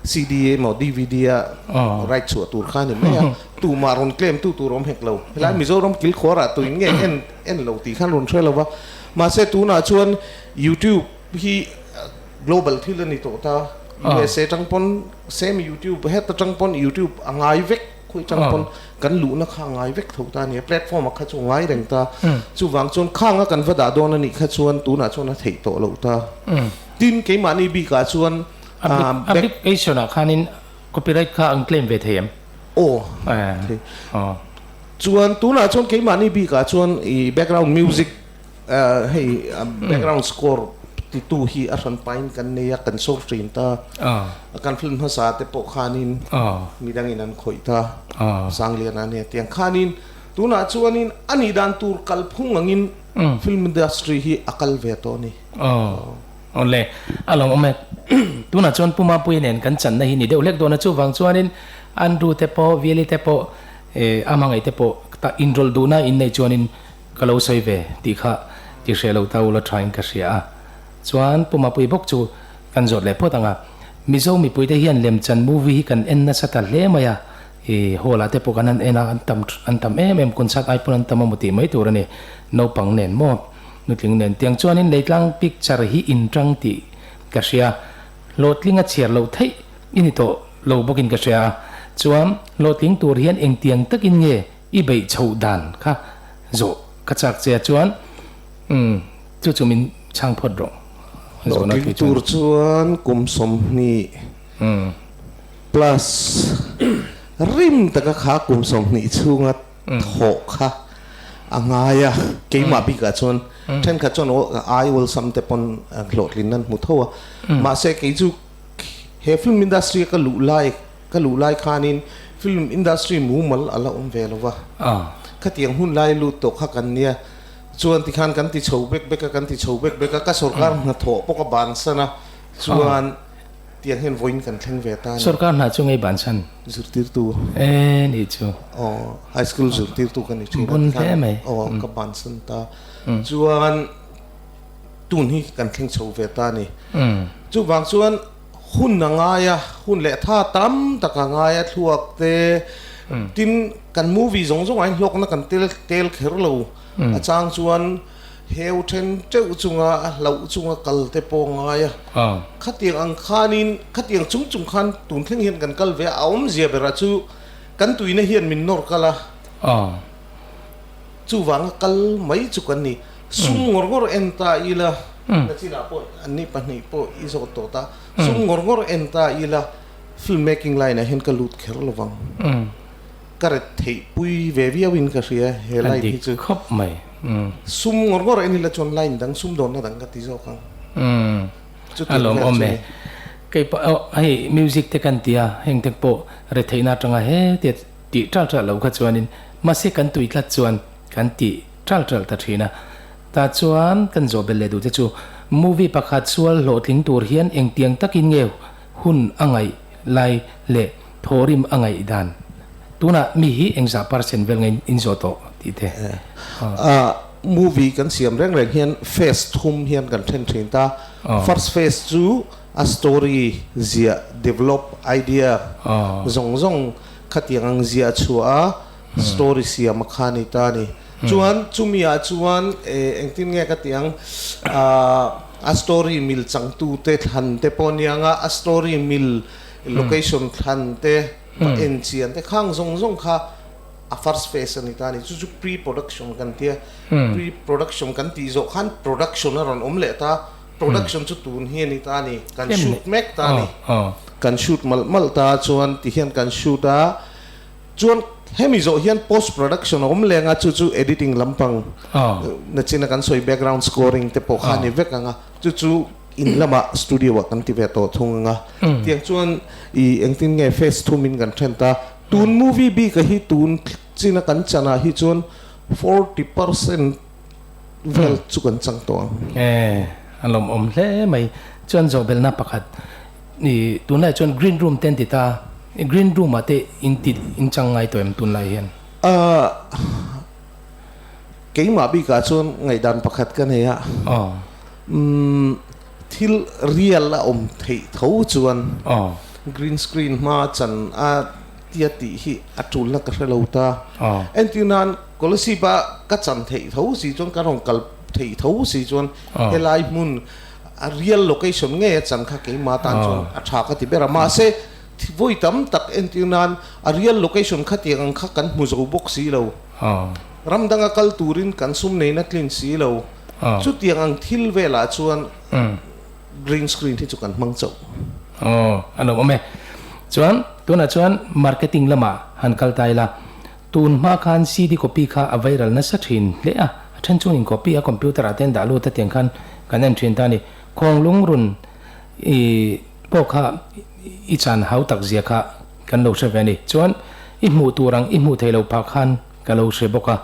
CD emaw DVD a right chhuah tur kha a ni mai a, tumah rawn claim tu tur awm hek lo. Helai Mizoram kilkhawr ah tuin nge en en lo tih khan rawn hre lo va. Mahse tunah chuan youtube hi global thil a ni tawh ta. USA tang pawn same youtube heta tang pawn youtube a ngai vek khawi tang pawn kan luhna kha a ngai vek tho ta a ni a platform a kha chu a ngai reng ta chuvang chuan khang a kan va dah dawn a nih kha chuan tunah chuan a theih tawh loh ta tin keimahni bikah chuan application ah khanin copyright kha an claim ve thei em? Aw thei chuan tunah chuan keimahni bikah chuan i background music Hei background score titu hi a hran pain kan nei a, kan sawr thin ta. Kan film hmasa te pawh khanin midangin an khawih ta, Sangliana nia tiang khanin. Tunah chuanin a nih dan tur kalphung angin film industry hi a kal ve tawh a ni. Aw awle a lo awm e. Tunah chuan Pu Mapuia nen kan channa hi ni deuh hlek dawn a, chuvang chuanin Andrew te pawh, Vieli te pawh, a hmangaih te pawh ta inrawlh duhna in neih chuanin ka lo sawi ve tih kha ti hreh lo ta ula thain ka hria a. Chuan Pu Mapuia bawk chu kan zawt leh phawt ang a, Mizo mipuite hian lemchan movie hi kan en nasa ta hle mai a, I hall ah te pawh kan han en a, an tam an tam em em, concert ai pawn an tam a maw tih mai tur a ni, naupang nen maw, nutling nen. Tiang chuanin Leitlang picture hi inṭang tih ka hria, hlawhtling a chhiar loh theih i ni tawh lo bawkin ka hria a, chuan hlawhtling tur hian engtiang takin nge i beih chhoh dan kha zawh ka chak che a, chuan umm chu chu min chhang phawt rawh zawhna Hlawhtling tur chuan kum 20 Plus, rim taka kha kum 20 chhunga thawh kha a ngai a, keimah bikah chuan thenkhat chuan ai awlsam te pawn hlawhtlin an hmu tho a, mahse kei chu he film industry a ka luh lai ka luh lai khanin film industry mumal a la awm ve lo va, khatiang hun lai lut tawh kha kan nia, chuan tikhan kan ti chho bek bek a, kan ti chho bek bek a, ka sorkar hnathawh pawh ka bansan a, chuan. Tiang hian vawiin kan thleng ve ta a ni. Sorkar hna chu ngei bansan. Zirtirtu. E nih chu. Aw, high school zirtirtu ka ni thin a. Bun hle mai. Aw, ka bansan ta. Chuan tun hi kan thleng chho ve ta a ni. Chuvang chuan hun a ngai a, hun leh tha tam tak a ngai a, thluak te, tin kan movie zawng zawng ah hian hlawkna kan tel tel kher lo. A chang chuan. Heu then teuh chunga a hlauh chunga kal te pawh ngai a. Khatiang ang khanin, khatiang chung chung khan tun thleng hian kan kal ve a, a awmzia berah chu kan tuina hian min nawr kal a. Chuvanga kal mai chu kan ni. Sum ngawr ngawr en ta ila, nachinah pawh anni pahnih pawh i zawt tawh ta, sum ngawr ngawr en ta ila film making line ah hian ka lut kher lovang. Ka ret theih pui ve viau in ka hria he line hi chu. A dik khawp mai. Sum ngawr ngawr en ila chuan line dang sum dawnna dang ka ti zawk ang. A lawm awm e. Kei pawh aw hei music te kan ti a, heng te pawh retheihna atanga he tia tih ṭal ṭal lo kha chuanin mahse kan tui tlat chuan kan tih ṭal ṭal ta ṭhin a. Tah chuan kan zawh belh leh duh te chu movie pakhat sual hlawhtling tur hian engtiang takin nge hun a ngaih lai leh Thawhrim a ngaih dan. Tunah mi hi engzah percent vel nge in zawh tawh tih te. Movie kan siam reng reng hian phase thum hian kan then thin ta. First phase chu a story ziah, develop, idea zawng zawng khatiang ang ziah chhuah a story siam a kha ni ta a ni. Chuan chumi ah chuan engtin nge ka tih ang a story mil changtu te thlan te pawh aniang a, a story mil Location thlan te, va en chian te khang zawng zawng kha a first phase a ni ta a ni. Chu chu pre-production kan ti a. Pre-production kan tih zawh khan production a rawn awm leh ta. Production chu tun hi a ni ta a ni. Kan shoot mek ta a ni. Kan shoot malh malh ta chuan ti hian kan shoot a. Chuan hemi zawh hian post-production a awm leng a, chu chu editing lampang nachina kan sawi background scoring te pawh kha a ni vek ang a. Chu chu in lamah studio ah kan ti ve tawh thung ang a, tiang chuan i engtin nge phase thum in kan then ta, tun movie bik a hi tun chin a kan chan ah hi chuan 40% vel chu kan chang tawh ang. E, a lawmawm hle mai. Chuan zawhbelna pakhat i tunlai chuan green room te an ti ta, green room ah te in ti in chang ngai tawh em tunlai hian? Ahh. Keimah bikah chuan ngaihdan pakhat ka nei a, umm thil real a awm theih tho chuan green screen hma chan a tia tih hi a tulna ka hre lo ta. Entir nan Kolasib a ka chan theih tho si chuan ka rawn kal theih tho si chuan helai hmun a real location ngei a chan kha keimah tan chuan a tha ka ti ber a, mahse vawi tam tak entir nan a real location khatiang ang kha kan hmu zo bawk si lo. Ram danga kal turin kan sum neina tlin si lo. Chutiang ang thil velah chuan green screen hi chu kan hmang chauh. Aw, a lo awm e. Chuan tunah chuan marketing lamah han kal ta ila, tun hma khan CD copy kha a viral nasa thin hle a, a then chuan in copy a computer ah te an dah lut a tiang khan kan en thin ta a ni. Khawnglung run i pawh kha i chan hau tak zia kha kan lo hre ve a ni. Chuan i hmuh tur ang i hmuh theih loh phah khan. ka lo hre bawk a.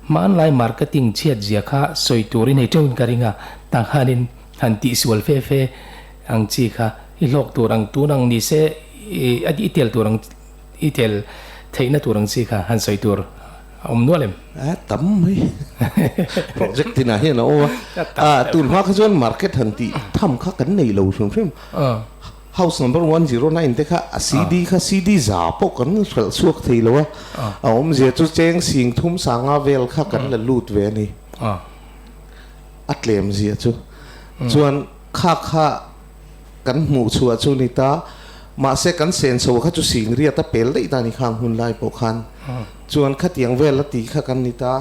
Hmanlai marketing chhiat zia kha sawi tur i nei teuhin ka ring a, tah khanin han tihsual fe fe ang chi kha i hlawk tur ang tun ang ni se i tel tur ang i tel theihna tur ang chi kha han sawi tur a awm nual em? A tam mai. Project tinah hian a awm a. A tun hma kha chuan market han tih tham kha kan nei lo hrim hrim. House number 109 te kha a CD kha CD za pawh kan hralh chhuak thei lo a, a awmzia chu cheng sing thum sanga vel kha kan la lut ve a ni. A tlem zia chu. Chuan kha kha kan hmuh chhuah chu ni ta, mahse kan senso kha chu sing riat a pel daih ta ni khang hun lai pawh khan. Chuan khatiang vel a ti kha kan ni ta,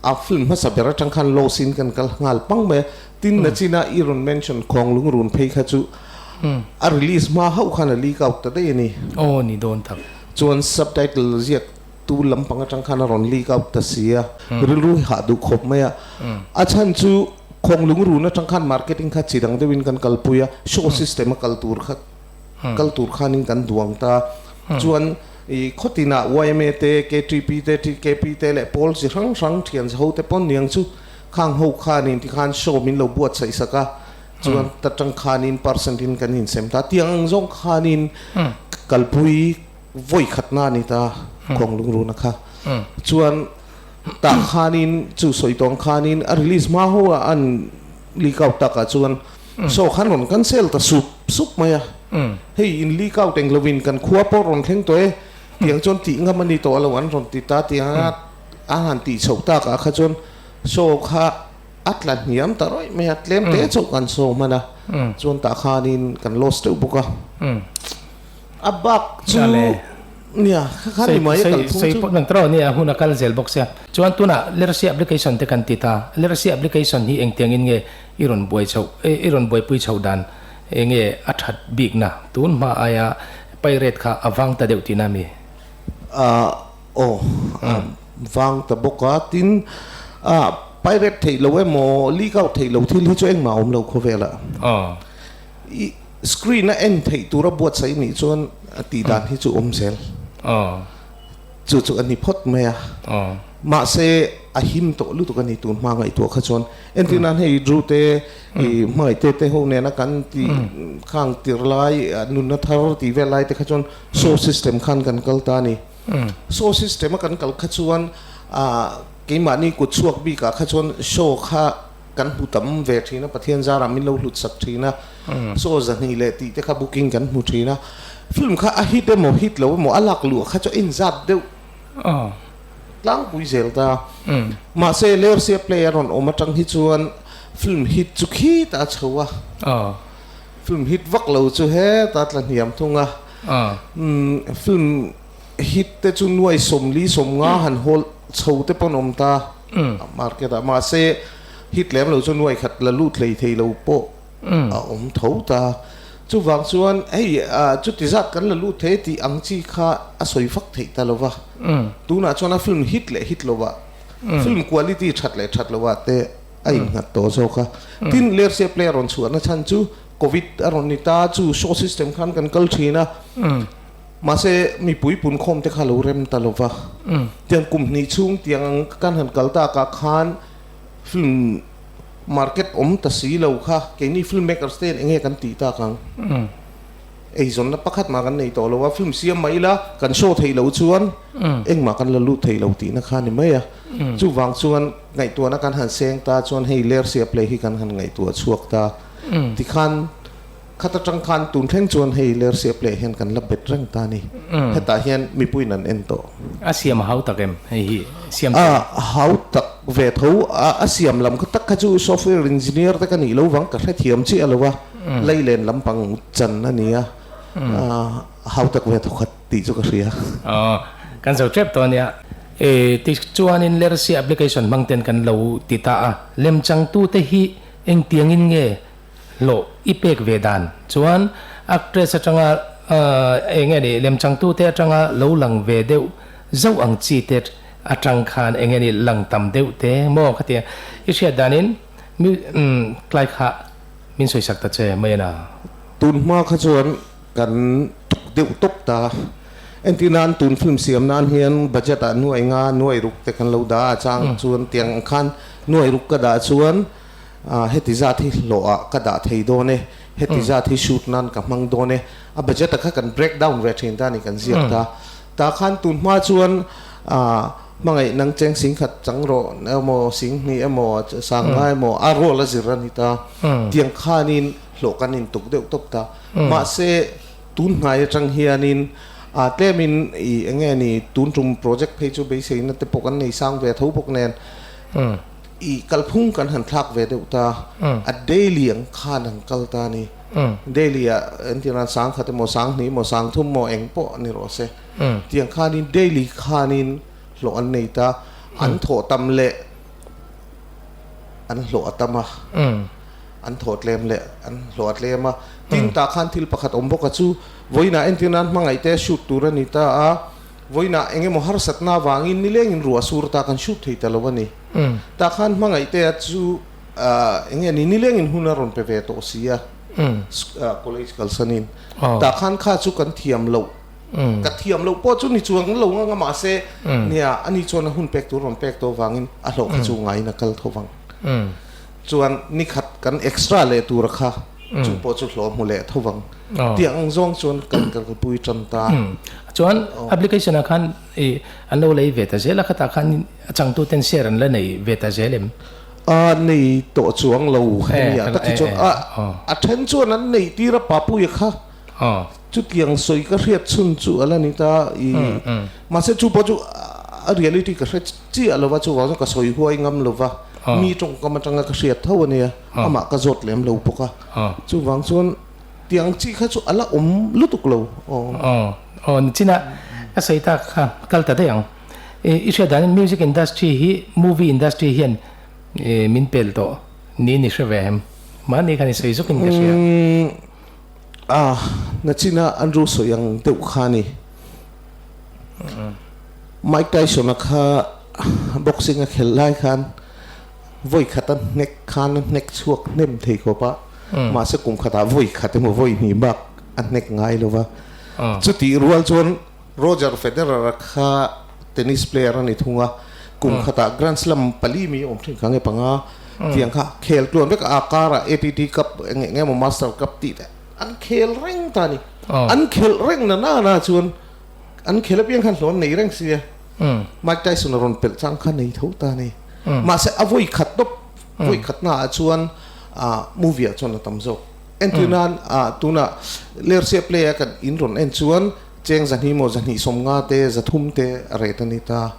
a film hmasa ber atang khan loss in kan kal nghal pang mai a, tin nachina i rawn mention khawng lungrun phei kha chu a release hma hauh khan a leak out ta daih a ni. Aw ni dawn tak. Chuan subtitle ziak tu lampang atang khan a rawn leak out ta si a, rilru hi hah duh khawp mai a. A chhan chu khawng lungrun atang khan marketing kha chi dang deuhin kan kalpui a, show system a kal tur kha kal tur khanin kan duang ta. Chuan i khawtinah yma te, KTP te, TKP te leh pawl chi hrang hrang thian ho te pawn niang chu khang ho khanin tikhan show min lo buatsaih sak a, chuan ta tang khanin percent in kan insem ta. Tiang ang zawng khanin kalpui vawi khatna a ni ta Khuang Lungruna kha. Chuan tah khanin chu sawi tawng khanin a release hma ho a an leak out takah chuan Saw khan rawn cancel ta sup sup mai a, hei in leak out eng lovin kan khua pawh rawn thleng tawh e, tiang chuan tih ngam a ni tawh alo an rawn ti ta tiang a a han tih chhoh tak ah kha chuan saw kha a tla hniam ta rawih mai a, tlem te chauh kan saw hman a, chuan tah khanin kan loss deuh bawk a, a bak chu nia kha khan ni mai a kal phung chu. Sawi pawh tawh nia hun a kal zel bawk sia, chuan tunah literacy application te kan ti ta, literacy application hi engtiangin nge I rawn buai chhoh i rawn buaipui chhoh dan enge a that bikna tun hma aia pirate kha a vang ta deuh tihna mi? Ahh aw a vang ta bawk a, tin ah pirate theih lo emaw leak out theih lo thil hi chu engmah a awm lo khawvelah. I screen a en theih tura buatsaih nih chuan a tih dan hi chu awm zel. Chu chu a ni phawt mai a. Mahse a him tawh lutuk a ni tun hma ngaihtuah kha chuan. Entir nan hei Drew te i hmangaih te te ho nena kan ti khang tir lai nunna thar tih vel lai te kha chuan show system khan kan kal ta a ni. Show system a kan kal kha chuan keimahni kut chhuak bikah kha chuan show kha kan hmu tam ve thin a, Pathian zarah min lo hlut sak thin a, show zahnih leh tih te kha booking kan hmu thin a. Film kha a hit emaw hit lo emaw a lak luh kha chu a inzat deuh tlangpui zel ta. Mahse Lersia play a rawn awm atang hi chuan film hit chu khitah a chho a, film hit vak lo chu hetah tla hniam thung a. Film hit te chu nuai sawmli sawmnga han hawl chho te pawn awm ta market ah. Mahse hit lem lo chu nuai khat la lut hlei thei lo pawh a awm tho ta. Chuvang chuan hei chuti zat kan la lut thei tih ang chi kha a sawi fak theih ta lo va. Tunah chuan a film hit leh hit lovah, film quality that leh that lovah te a innghat tawh zawk a. Tin, Lersia play a rawn chhuahna chhan chu Covid a rawn ni ta, chu show system khan kan kal thin a. Mahse, mipui punkhawm te kha lo rem ta lo va. Tiang kum hnih chhung tiang ang kan han kal takah khan film Market awm ta si lo kha keini film makers te hian enge kan tih tak ang? Eizawnna pakhat mah kan nei tawh lo a, film siam mah ila kan show theih loh chuan engmah kan la lut thei lo tihna kha a ni mai a. Chuvang chuan ngaihtuahna kan han seng ta chuan hei Lersia play hi kan han ngaihtuah chhuak ta. Tikhan Khat atang khan tun thleng chuan hei Lersia play hian kan la bet reng ta a ni. Hetah hian mipuiin an en tawh. A siam a hau tak em hei hi siam chu? A hau tak ve tho. A siam lam kha tak kha chu software engineer te ka nih lo vang ka hrethiam chiah lo a, leilen lampang chan a ni a, a hau tak ve tho khat tih chu ka hria. Aw, kan zo tep tawh a nia. E, tichuanin Lersia application hmang ten kan lo ti ta a, lemchangtute hi engtiangin nge Hlawh i pek ve dan chuan actress atanga eng nge ni lemchangtute atanga lo lang ve deuh zauh ang chi te atang khan eng nge ni lang tam deuh te maw kha tia i hriat danin mi tlai kha min sawisak ta che mai a na. Tun hma kha chuan kan tuk deuh tawp ta. Entirnan tun film siam nan hian budget ah nuai nga nuai ruk te kan lo dah a chang chuan tiang ang khan nuai ruk ka dah chuan heti zat hi hlawh ah ka dah thei dawn e, heti zat hi shoot nan ka hmang dawn e, a budget ah kha kan break down ve thin ta a ni kan ziak ta. Tah khan tun hma chuan hmangaih nang cheng sing khat chang rawh emaw sing hnih emaw sang nga emaw a role a zir a ni ta. Tiang khanin hlawh kan intuk deuh tawp ta. Mahse tun hnai atang hianin a tlemin i eng nge ni tun tum project phei chu beiseina te pawh kan nei sang ve tho bawk nen i kalphung kan han thlak ve deuh ta. A daily ang khan an kal ta a ni. Daily ah entirnan sang khat emaw sang hnih emaw sang thum emaw eng pawh ni rawh se. Tiang khanin daily khanin hlawh an nei ta. An thawh tam leh an hlawh a tam a. An thawh tlem leh an hlawh a tlem a. Tin tah khan thil pakhat awm bawk a chu vawiinah entirnan hmangaih te shoot tur a ni ta a. Vawiinah eng emaw harsatna avangin nilengin ruah sur ta kan shoot thei ta lo a ni. Tah khan hmangaih te a chu Eng nge ni nilengin hun a rawn pe ve tawh si a, college kalsanin. Tah khan kha chu kan thiam loh, ka thiam loh pawh chu ni chuang lo ngang a mahse nia ani chuan a hun pek tur rawn pek tawh vangin a hlawh kha chu ngaiin a kal tho vang. Chuan nikhat kan extra leh tur a kha chu pawh chu hlawh hmu leh tho vang. Tiang ang zawng chuan kan kalpui tan ta. Chuan application ah khan an lo lei ve ta zel a, khatah khan a changtuten share an la nei ve ta zel em? A nei tawh chuang lo hemi ah tak hi chuan a a then chuan an neih tir a Papuia kha chutiang sawi ka hriat chhun chu a la ni ta i mahse chu pawh chu a reality ka hre chiah lo va chuvang chuan ka sawi huai ngam lo va mi tawngkam atanga ka hriat tho a nia amah ka zawt lem lo bawk a chuvang chuan tiang chi kha chu a la awm lutuk lo aw. Aw nichina ka sawi tak kha kal ta daih ang. I hriat danin music industry hi movie industry hian min pel tawh niin i hre ve em? Mahni khan i sawi zawkin ka hria. A, nachina Andrew sawi ang deuh kha a ni. Mike Tyson-a kha boxing a khelh lai khan vawi khat a hnek khan a hnek chhuak hnem thei khawp a, mahse kum khatah vawi khat emaw vawi hnih bak a hnek ngai lo va. Chutih rual chuan Roger Federer-a kha tennis player a ni thung a, kum khatah Grand Slam pali mi awm thin kha nge panga tiang kha khel tluan vek a, a karah ATP Cup eng eng emaw Master Cup tih te an khel reng ta a ni. An khelh reng na na na chuan an khel apiang khan hlawh an nei reng si a, Mike Tyson-a rawn pelh chang kha nei tho ta a ni. Mahse a vawi khat tawp, vawi khatnaah chuan movie-ah chuan a tam zawk. Entirnan tunah Lersia play-a kan in rawn en chuan Cheng zahnih maw zahnih sawmnga te zathum te a ret a ni ta.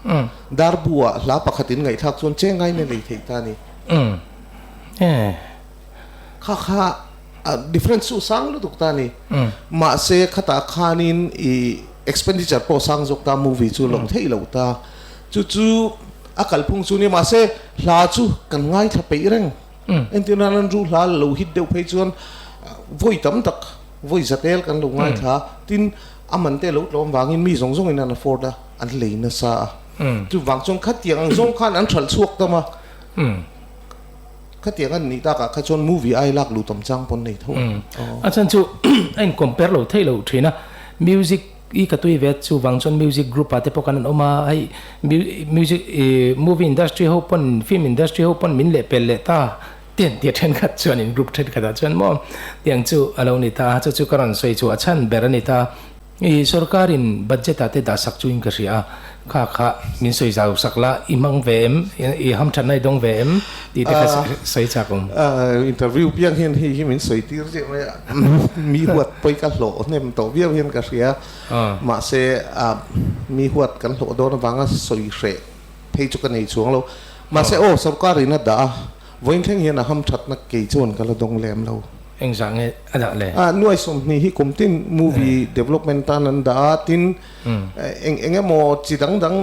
Darbu ah hla pakhat in ngaihthlak chuan cheng ngain a lei theih ta a ni. Kha kha a difference chu sang lutuk ta a ni. Mahse khatah khanin i expenditure pawh sang zawk ta movie chu lo theih lo ta. Chu chu a kalphung chu nia mahse hla chu kan ngaithla peih reng. Entir nan an ru hla lo hit deuh phei chuan vawi tam tak Vawi zatel kan lo ngaithla a, tin a man te lo tlawm vangin mi zawng zawngin an afford a, an lei nasa a. Chuvang chuan khatiang ang zawng khan an hralh chhuak tam a, khatiang an nih takah kha chuan movie ai lak luh tam chang pawn nei tho ang. A chhan chu a in compare lo theih lo thin a, music i ka tui ve chuvang chuan music group ah te pawh kan an awm a, hei music movie industry ho pawn film industry ho pawn min lehpel leh ta. Tiang tia thenkhat chuan in group thenkhatah chuan maw tiang chu a lo ni ta a, chu chu ka rawn sawi chu a chhan ber a ni ta. I sorkarin budget ah te dah sak chuin ka hria a, kha kha min sawi zau sak la, i hmang ve em, i hamthatna i dawng ve em tih te kha sawi chak awm. Interview piang hian hei hi min sawi tir chiah mai a, mi huat pawi ka hlawh hnem tawh viau hian ka hria, mahse mi huat kan hlawh dawn avanga sawi hreh phei chu ka nei chuang lo, mahse aw sorkarin a dah a. Vawiin thleng hian a ham thatna kei chuan ka la dawng lem lo. Engzah nge a dah le? A nuai sawmhnih hi kum tin movie development tan an dah a, tin eng eng emaw chi dang dang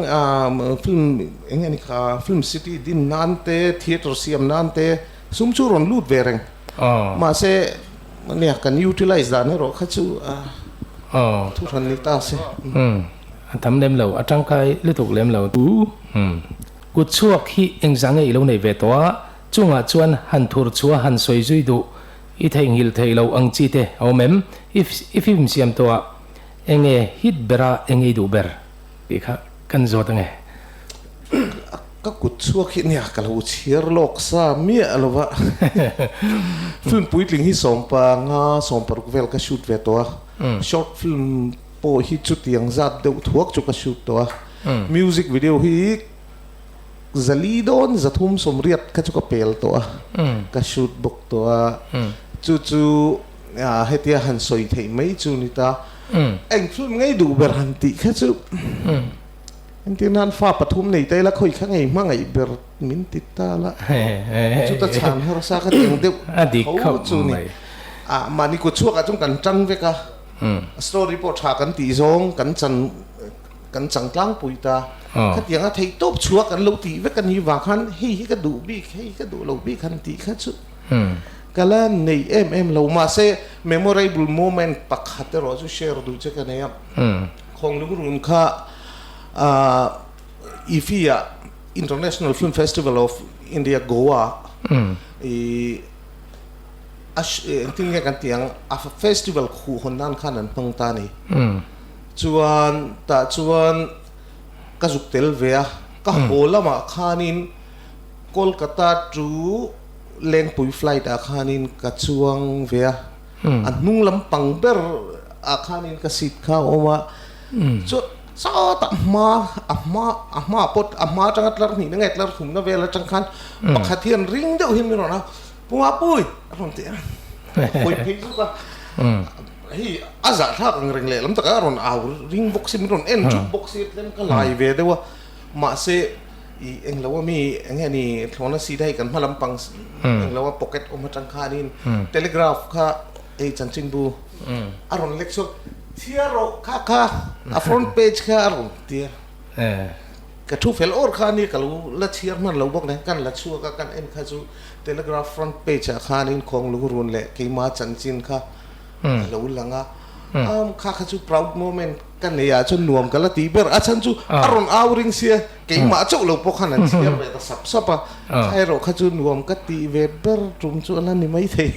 film eng nge ni kha film city din nan te theatre siam nan te sum chu rawn lut ve reng. Mahse nia kan utilize dan erawh kha chu thu hran ni ta se. A tam lem lo, a tangkai lutuk lem lo. Kut chhuak hi engzah nge i lo nei ve tawh a, chungah chuan han thur chhuah han sawi zui duh i theihnghilh theih loh ang chi te a awm em? I film siam tawh ah Enge hit bera enge i duh ber tih kha kan zawt ange. Ka kut chhuak hi nia ka lo chhiar lawk sa miah lo va. Film puitling hi sawmpa nga sawmparuk vel ka shoot ve tawh a. Short film pawh hi chutiang zat deuh thuak chu ka shoot tawh a. Music video hi zali dawn zathum sawmriat kha chu ka pel tawh a. Ka shoot bawk tawh a. Chu chu hetia han sawi theih mai chu ni ta. Eng film ngei duh ber han tih kha chu Entir nan fa pathum nei ta ila khawi kha ngei hmangaih ber min ti ta la. Chuta chhan harsa kha tiang deuh tho chu ni. Ah mahni kut chhuakah chuan kan tang vek a, story pawh tha kan tih zawng kan chan kan chang tlangpui ta. Khatiang a theih tawp chhuah kan lo tih vek a ni vang khan hei hi ka duh bik hei hi ka duh lo bik han tih kha chu ka la nei em em lo. Mahse memorable moment pakhat erawh chu share duh che ka nei a. Khawnglungrun kha IFFI ah International Film Festival of India Goa i engtin nge kan tih ang a festival khuh hawn nan khan an hmang ta a ni. Chuan tah chuan ka zuk tel ve a, ka haw lamah khanin Kolkata to Lengpui flight ah khanin ka chuang ve a. A hnung lampang ber ah khanin ka seat kha a awm a, chu sawtah hma a hma a hma pawh a hma atanga tlar hnihna nge tlar thumna vel atang khan pakhat hian ring deuh hian min rawn a, Pu Mapui a rawn ti a, hawi phei zuk a, hei a zahthlak ang reng lehlam takah a rawn au ring bawk si min rawn en thup bawk si tlem ka lai ve deuh a, mahse I englo a mi eng nge ni thlawna seat a hei kan hma lampang englo a pocket awm atang khanin telegraph kha hei chanchinbu a rawn lek chhuak chhiar rawh kha kha a front page kha a rawn tia ka thu fel awr kha ania ka lo la chhiar hman lo bawk nen kan la chhuak a kan en kha chu telegraph front page ah khanin khawnglungrun leh keima chanchin kha a lo lang a kha kha chu proud moment Ka nei ah chuan nuam ka la ti ber, a chhan chu a rawn au ring sia, keimah chauh lo pawh khan an chhiar ve ta sap sap a, kha erawh kha chu nuam ka tih ve ber tum chu a la ni maithei,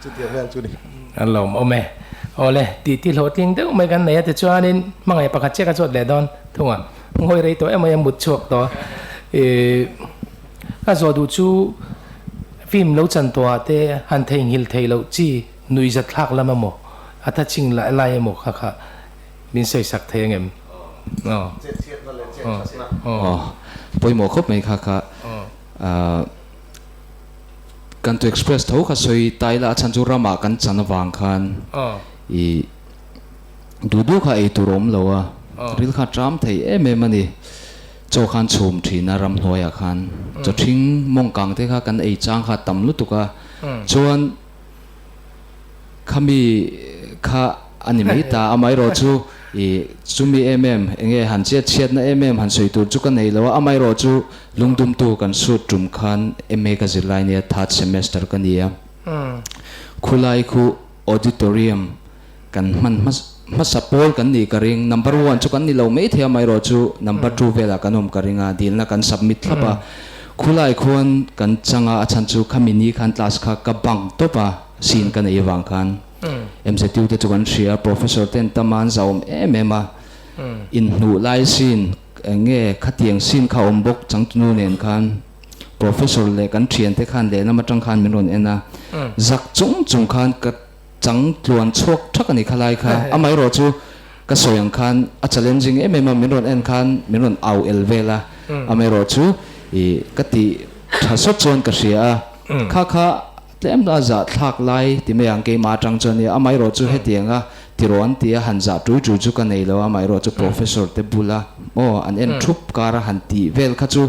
chutiang vel chu ni. A lawm awm e. Awle, tih ti hlawhtling deuh mai kan nei a, tichuanin hmangaih pakhat chiah ka chuat leh dawn thung a, ngawi rei tawh emai a mut chhuak tawh a, ih ka zawh duh chu film lo chan tawh ah te han theihnghilh theih loh chi Nuihzat thlak lam emaw, a tha ching lai lai emaw kha kha min sawisak thei angem? Aw. Chetchhiatna leh chethatna. Aw, pawimawh khawp mai kha kha. Kan tu express tho kha sawi ta ila a chhan chu ramah kan chan avang khan i duh duh kha ei tur a awm lo a, ril kha ṭam thei em em a ni. Chaw khan chhum ṭhin a ramhnuaiah khan chaw ṭhing mawng kang te kha kan ei chang kha tam lutuk a, chuan Khami kha a ni mai ta, amaherawh chu i chumi em em enge han chiat chhiatna em em han sawi tur chu ka nei lo a, amaherawh chu lungdumtu kan sut tum khan MA ka zir lai nia third semester ka ni a, khulai khu auditorium kan hman hmasa pawl kan nih ka ring, number one chu kan ni lo mai thei a, amaherawh chu number two velah kan awm ka ring a, dilna kan submit thlap a, khulai khuan kan chang a, a chhan chu khami ni khan class kha ka bunk tawp a, scene ka nei avang khan MZU te chu kan hria a, professor ten tama an zahawm em em a, inhnuh lai scene eng nge khatiang scene kha awm bawk changtunu nen khan professor leh kan thiante khan lehlam atang khan min rawn en a, zak chung chung khan ka Chang tluan chhuak thak a ni khalai kha. Amaherawh chu ka sawi ang khan a challenging em em a, min rawn en khan min rawn au el vel a. Amaherawh chu i ka tih tha sawt chuan ka hria a, kha kha tlem a zah thlak lai ti mai ang keimah atang chuan nia. Amaherawh chu hetianga tiraw an ti a, han zah tui tui chu ka nei lo a, amaherawh chu professor te bula aw an en thup kara han tih vel kha chu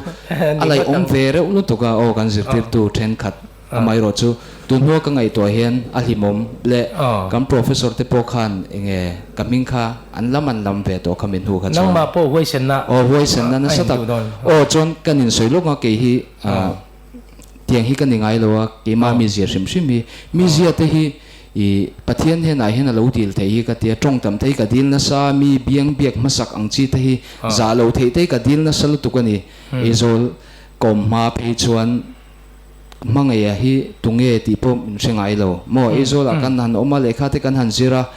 a laihawm ve reuh lutuk a, aw kan zirtirtu thenkhat Amaherawh chu tun hnua ka ngaihtuah hian a hlimawm leh kan professor te pawh khan enge ka hming kha an lam an lam ve tawh kha min hnu kha chuan. Nangmah pawh huaisenna Aw huaisenna nasa tak. Aw chuan kan insawi lawk nga kei hi tiang hi ka ni ngai lo a keimah mizia hrim hrim hi mizia te hi i Pathian hnenah hian a lo dil theih hi ka tia tawng tam te hi ka dil nasa mi biang biak hmasak ang chi te hi zah lo theih te hi ka dil nasa lutuk a ni Aizawl kawm hma phei chuan Hmangaih hi tunge tih pawh min hre ngai lo maw? Aizawlah kan han awm a, lehkha te kan han zir a,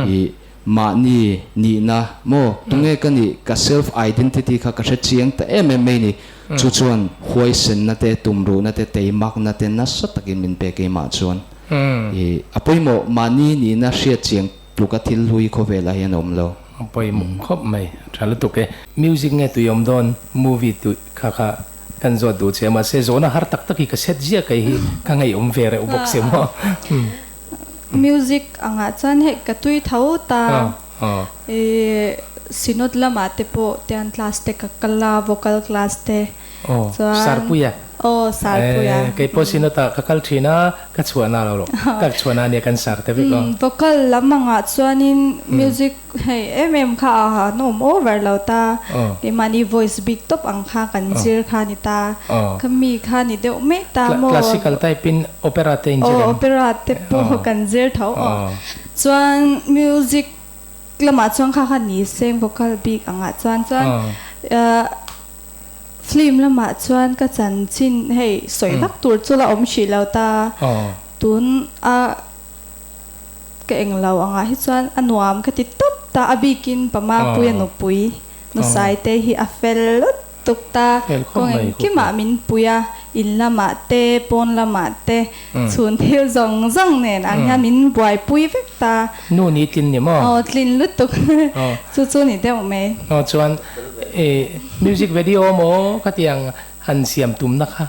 ih Mahni nihna maw? Tunge ka nih? Ka self identity kha ka hre chiang ta em em mai ni. Chu chuan huaisenna te, tumruhna te, teimakna te nasa takin min pe keimah chuan. I a pawimawh mahni nihna hriat chiang tluka thil hlui khawvelah hian a awm lo. A pawimawh khawp mai, a tha lutuk e. Music nge tui awm dawn movie tui kha kha kan zawt duh che a, mahse zawhna har tak tak hi ka set ziah kei hi ka ngaihawm ve reuh bawk si maw. Music angah chuan hei ka tui tho ta i Synod lamah te pawh tian class te ka kal a, vocal class te chuan Sarpuia aw Sarpuia kei pawh Synod ah ka kal thin a, ka chhuahna lo ka chhuahna ania kan sar te vek aw. Vocal lam angah chuanin music hei em em kha a han awm over lo ta, keimahni voice bik tawp ang kha kan zir kha ni ta, ka mi kha ni deuh mai ta maw. Classical type in Opera te in zir em? Aw, opera te pawh kan zir tho aw. Chuan music lamah chuan kha kha ni seng vocal bik angah chuan chuan film lamah chuan ka chanchin hei sawi vak tur chu la awm hrih lo ta. Tun a ka eng lo angah hi chuan a nuam ka ti tawp ta a bikin Pamapuia nupui Nusai te hi a fel lut tuk ta kawng engkimah min pui a, in lamah te, pawn lamah te, chhun thil zawng zawng nen ang hian min buaipui vek ta. Nu ni tlin ni maw? Aw tlin lutuk chu chu ni deuh mai. Aw chuan i music video maw khatiang han siam tumna kha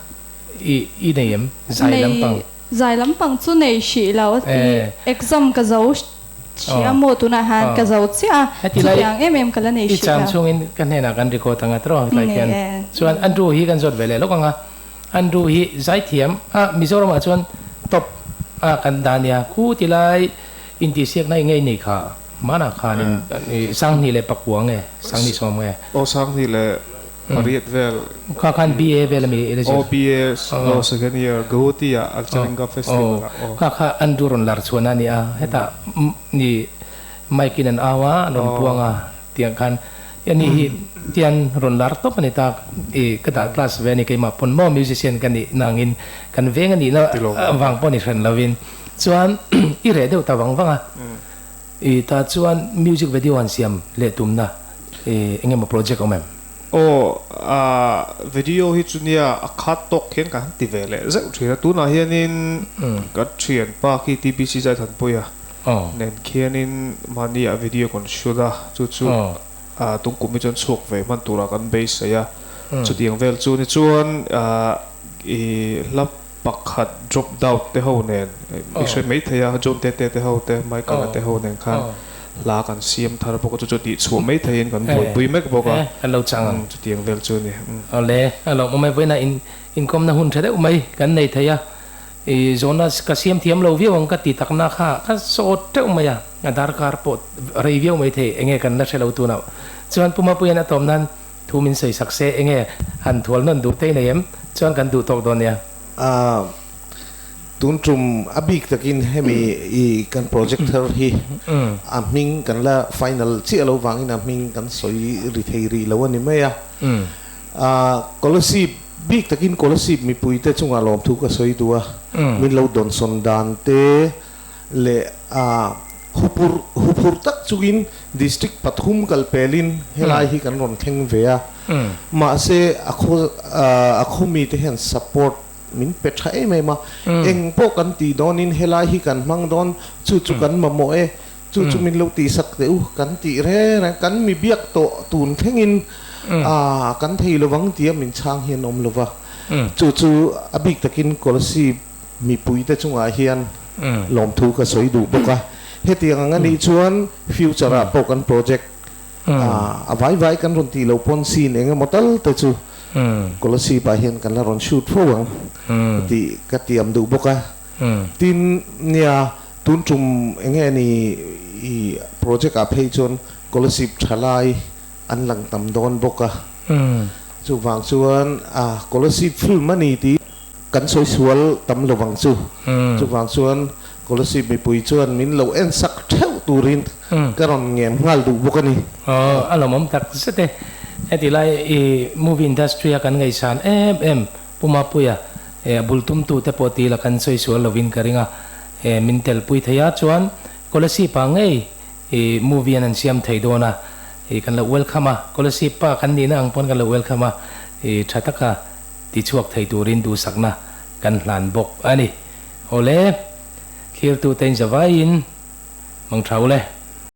i i nei em? Zai lampang. Zai lampang chu nei hrih lo i exam ka zo hrih a maw tunah hian ka zo chiah a, chutiang em em ka la nei hrih lo. I cham chhungin ka hnenah kan record ang a tawh tlai khian chuan Andrew hi kan zawt ve leh lawk ang a, Andrew hi zaithiam a Mizoramah chuan top a kan dah nia khu tilai intihsiakna i ngei nei kha hmanah khanin 2009 nge 2010 nge. Aw 2008 vel. Kha khan BA vel ami i la zir? Aw BA aw second year Guwahati ah Alchalinga festival ah aw. Kha kha Andrew rawn lar chhuahna a ni a, hetah ni mic in an au a, an rawn puang a tiang khan ani hi tian rawn lar tawp a ni ta i ka dah class ve a ni keimah pawn maw musician ka nih nangin kan veng a nihna vang pawh ni hran lovin chuan i reh deuh ta vang vang a i tah chuan music video han siam leh tumna i eng emaw project awm em? Aw, a video hi chu nia a khat tawk hian ka han ti ve leh zeuh thin a, tunah hianin ka thianpa khi TBC Zaithanpuia nen khianin mahni ah video kan shoot a, chu chu tungkum hi chuan chhuak ve hman turah kan beisei a, chutiang vel chu ni chuan i hla pakhat drop down te ho nen i hre mai thei a, John Tete te ho te, Michael-a te ho nen khan hla kan siam thar bawk a, chu chu tih chhuah mai theiin kan buaipui mek bawk a, kan lo chang ang. Chutiang vel chu a ni. Awle, a lawmawm e, vawiinah in inkawmna hun tha deuh mai kan nei thei a, i zawhna ka siam thiam lo viau ang ka ti takna kha ka sawt teuh mai a, a darkar pawh rei viau mai thei, enge kan la hre lo tunah chuan Pu Mapuia'n a tawm nan Thu min sawi sak se enge han thual nawn duh te nei em? Chuan kan duh tawk dawn nia. A, tun tum a bik takin hemi i kan project thar hi a hming kan la final chiah lo vangin a hming kan sawi ri thei rih lo a ni mai a. A, Kolasib bik takin Kolasib mipuite chungah lawmthu ka sawi duh a, min lo dawnsawn dan te leh a hupur huphur tak chungin district pathum kal pelin helai hi kan rawn thleng ve a, mahse a khaw a khaw mite hian support min pe tha em em a, eng pawh kan tih dawnin helai hi kan hmang dawn, chu chu kan mamawh e, chu chu min lo tihsak teh u kan tih reng reng, kan mi biak tawh tun thlengin a kan thei lovang tia min chhang hian awm lova, chu chu a bik takin Kolasib Mipuite chungah hian lawmthu ka sawi duh bawk a, hetiang ang anih chuan future ah pawh kan project a vai vai kan rawn tih loh pawn scene eng emaw tal te chu Kolasib ah hian kan la rawn shoot fo ang tih ka tiam duh bawk a. Tin, nia tun tum eng nge ni i project ah phei chuan Kolasib thalai an lang tam dawn bawk a, chuvang chuan Kolasib film a ni tih Kan sawi sual tam lo vang chu. Chuvang chuan Kolasib mipui chuan min lo en sak theuh turin ka rawn ngem nghal duh bawk a ni. Aw, a lawmawm tak zet e. Heti lai i movie industry a kan ngaihsan em em Pu Mapuia a bul tumtu te pawh ti la kan sawi sual lovin ka ring a, min telpui thei a. Chuan Kolasib ah ngei I movie an an siam thei dawn a, i kan lo welcome a, Kolasib pa kan nihna ang pawn kan lo welcome a, i tha taka ti chhuak thei turin duhsakna kan hlan bawk a ni. Awle, thlirtute in zavaiin mang tha ule.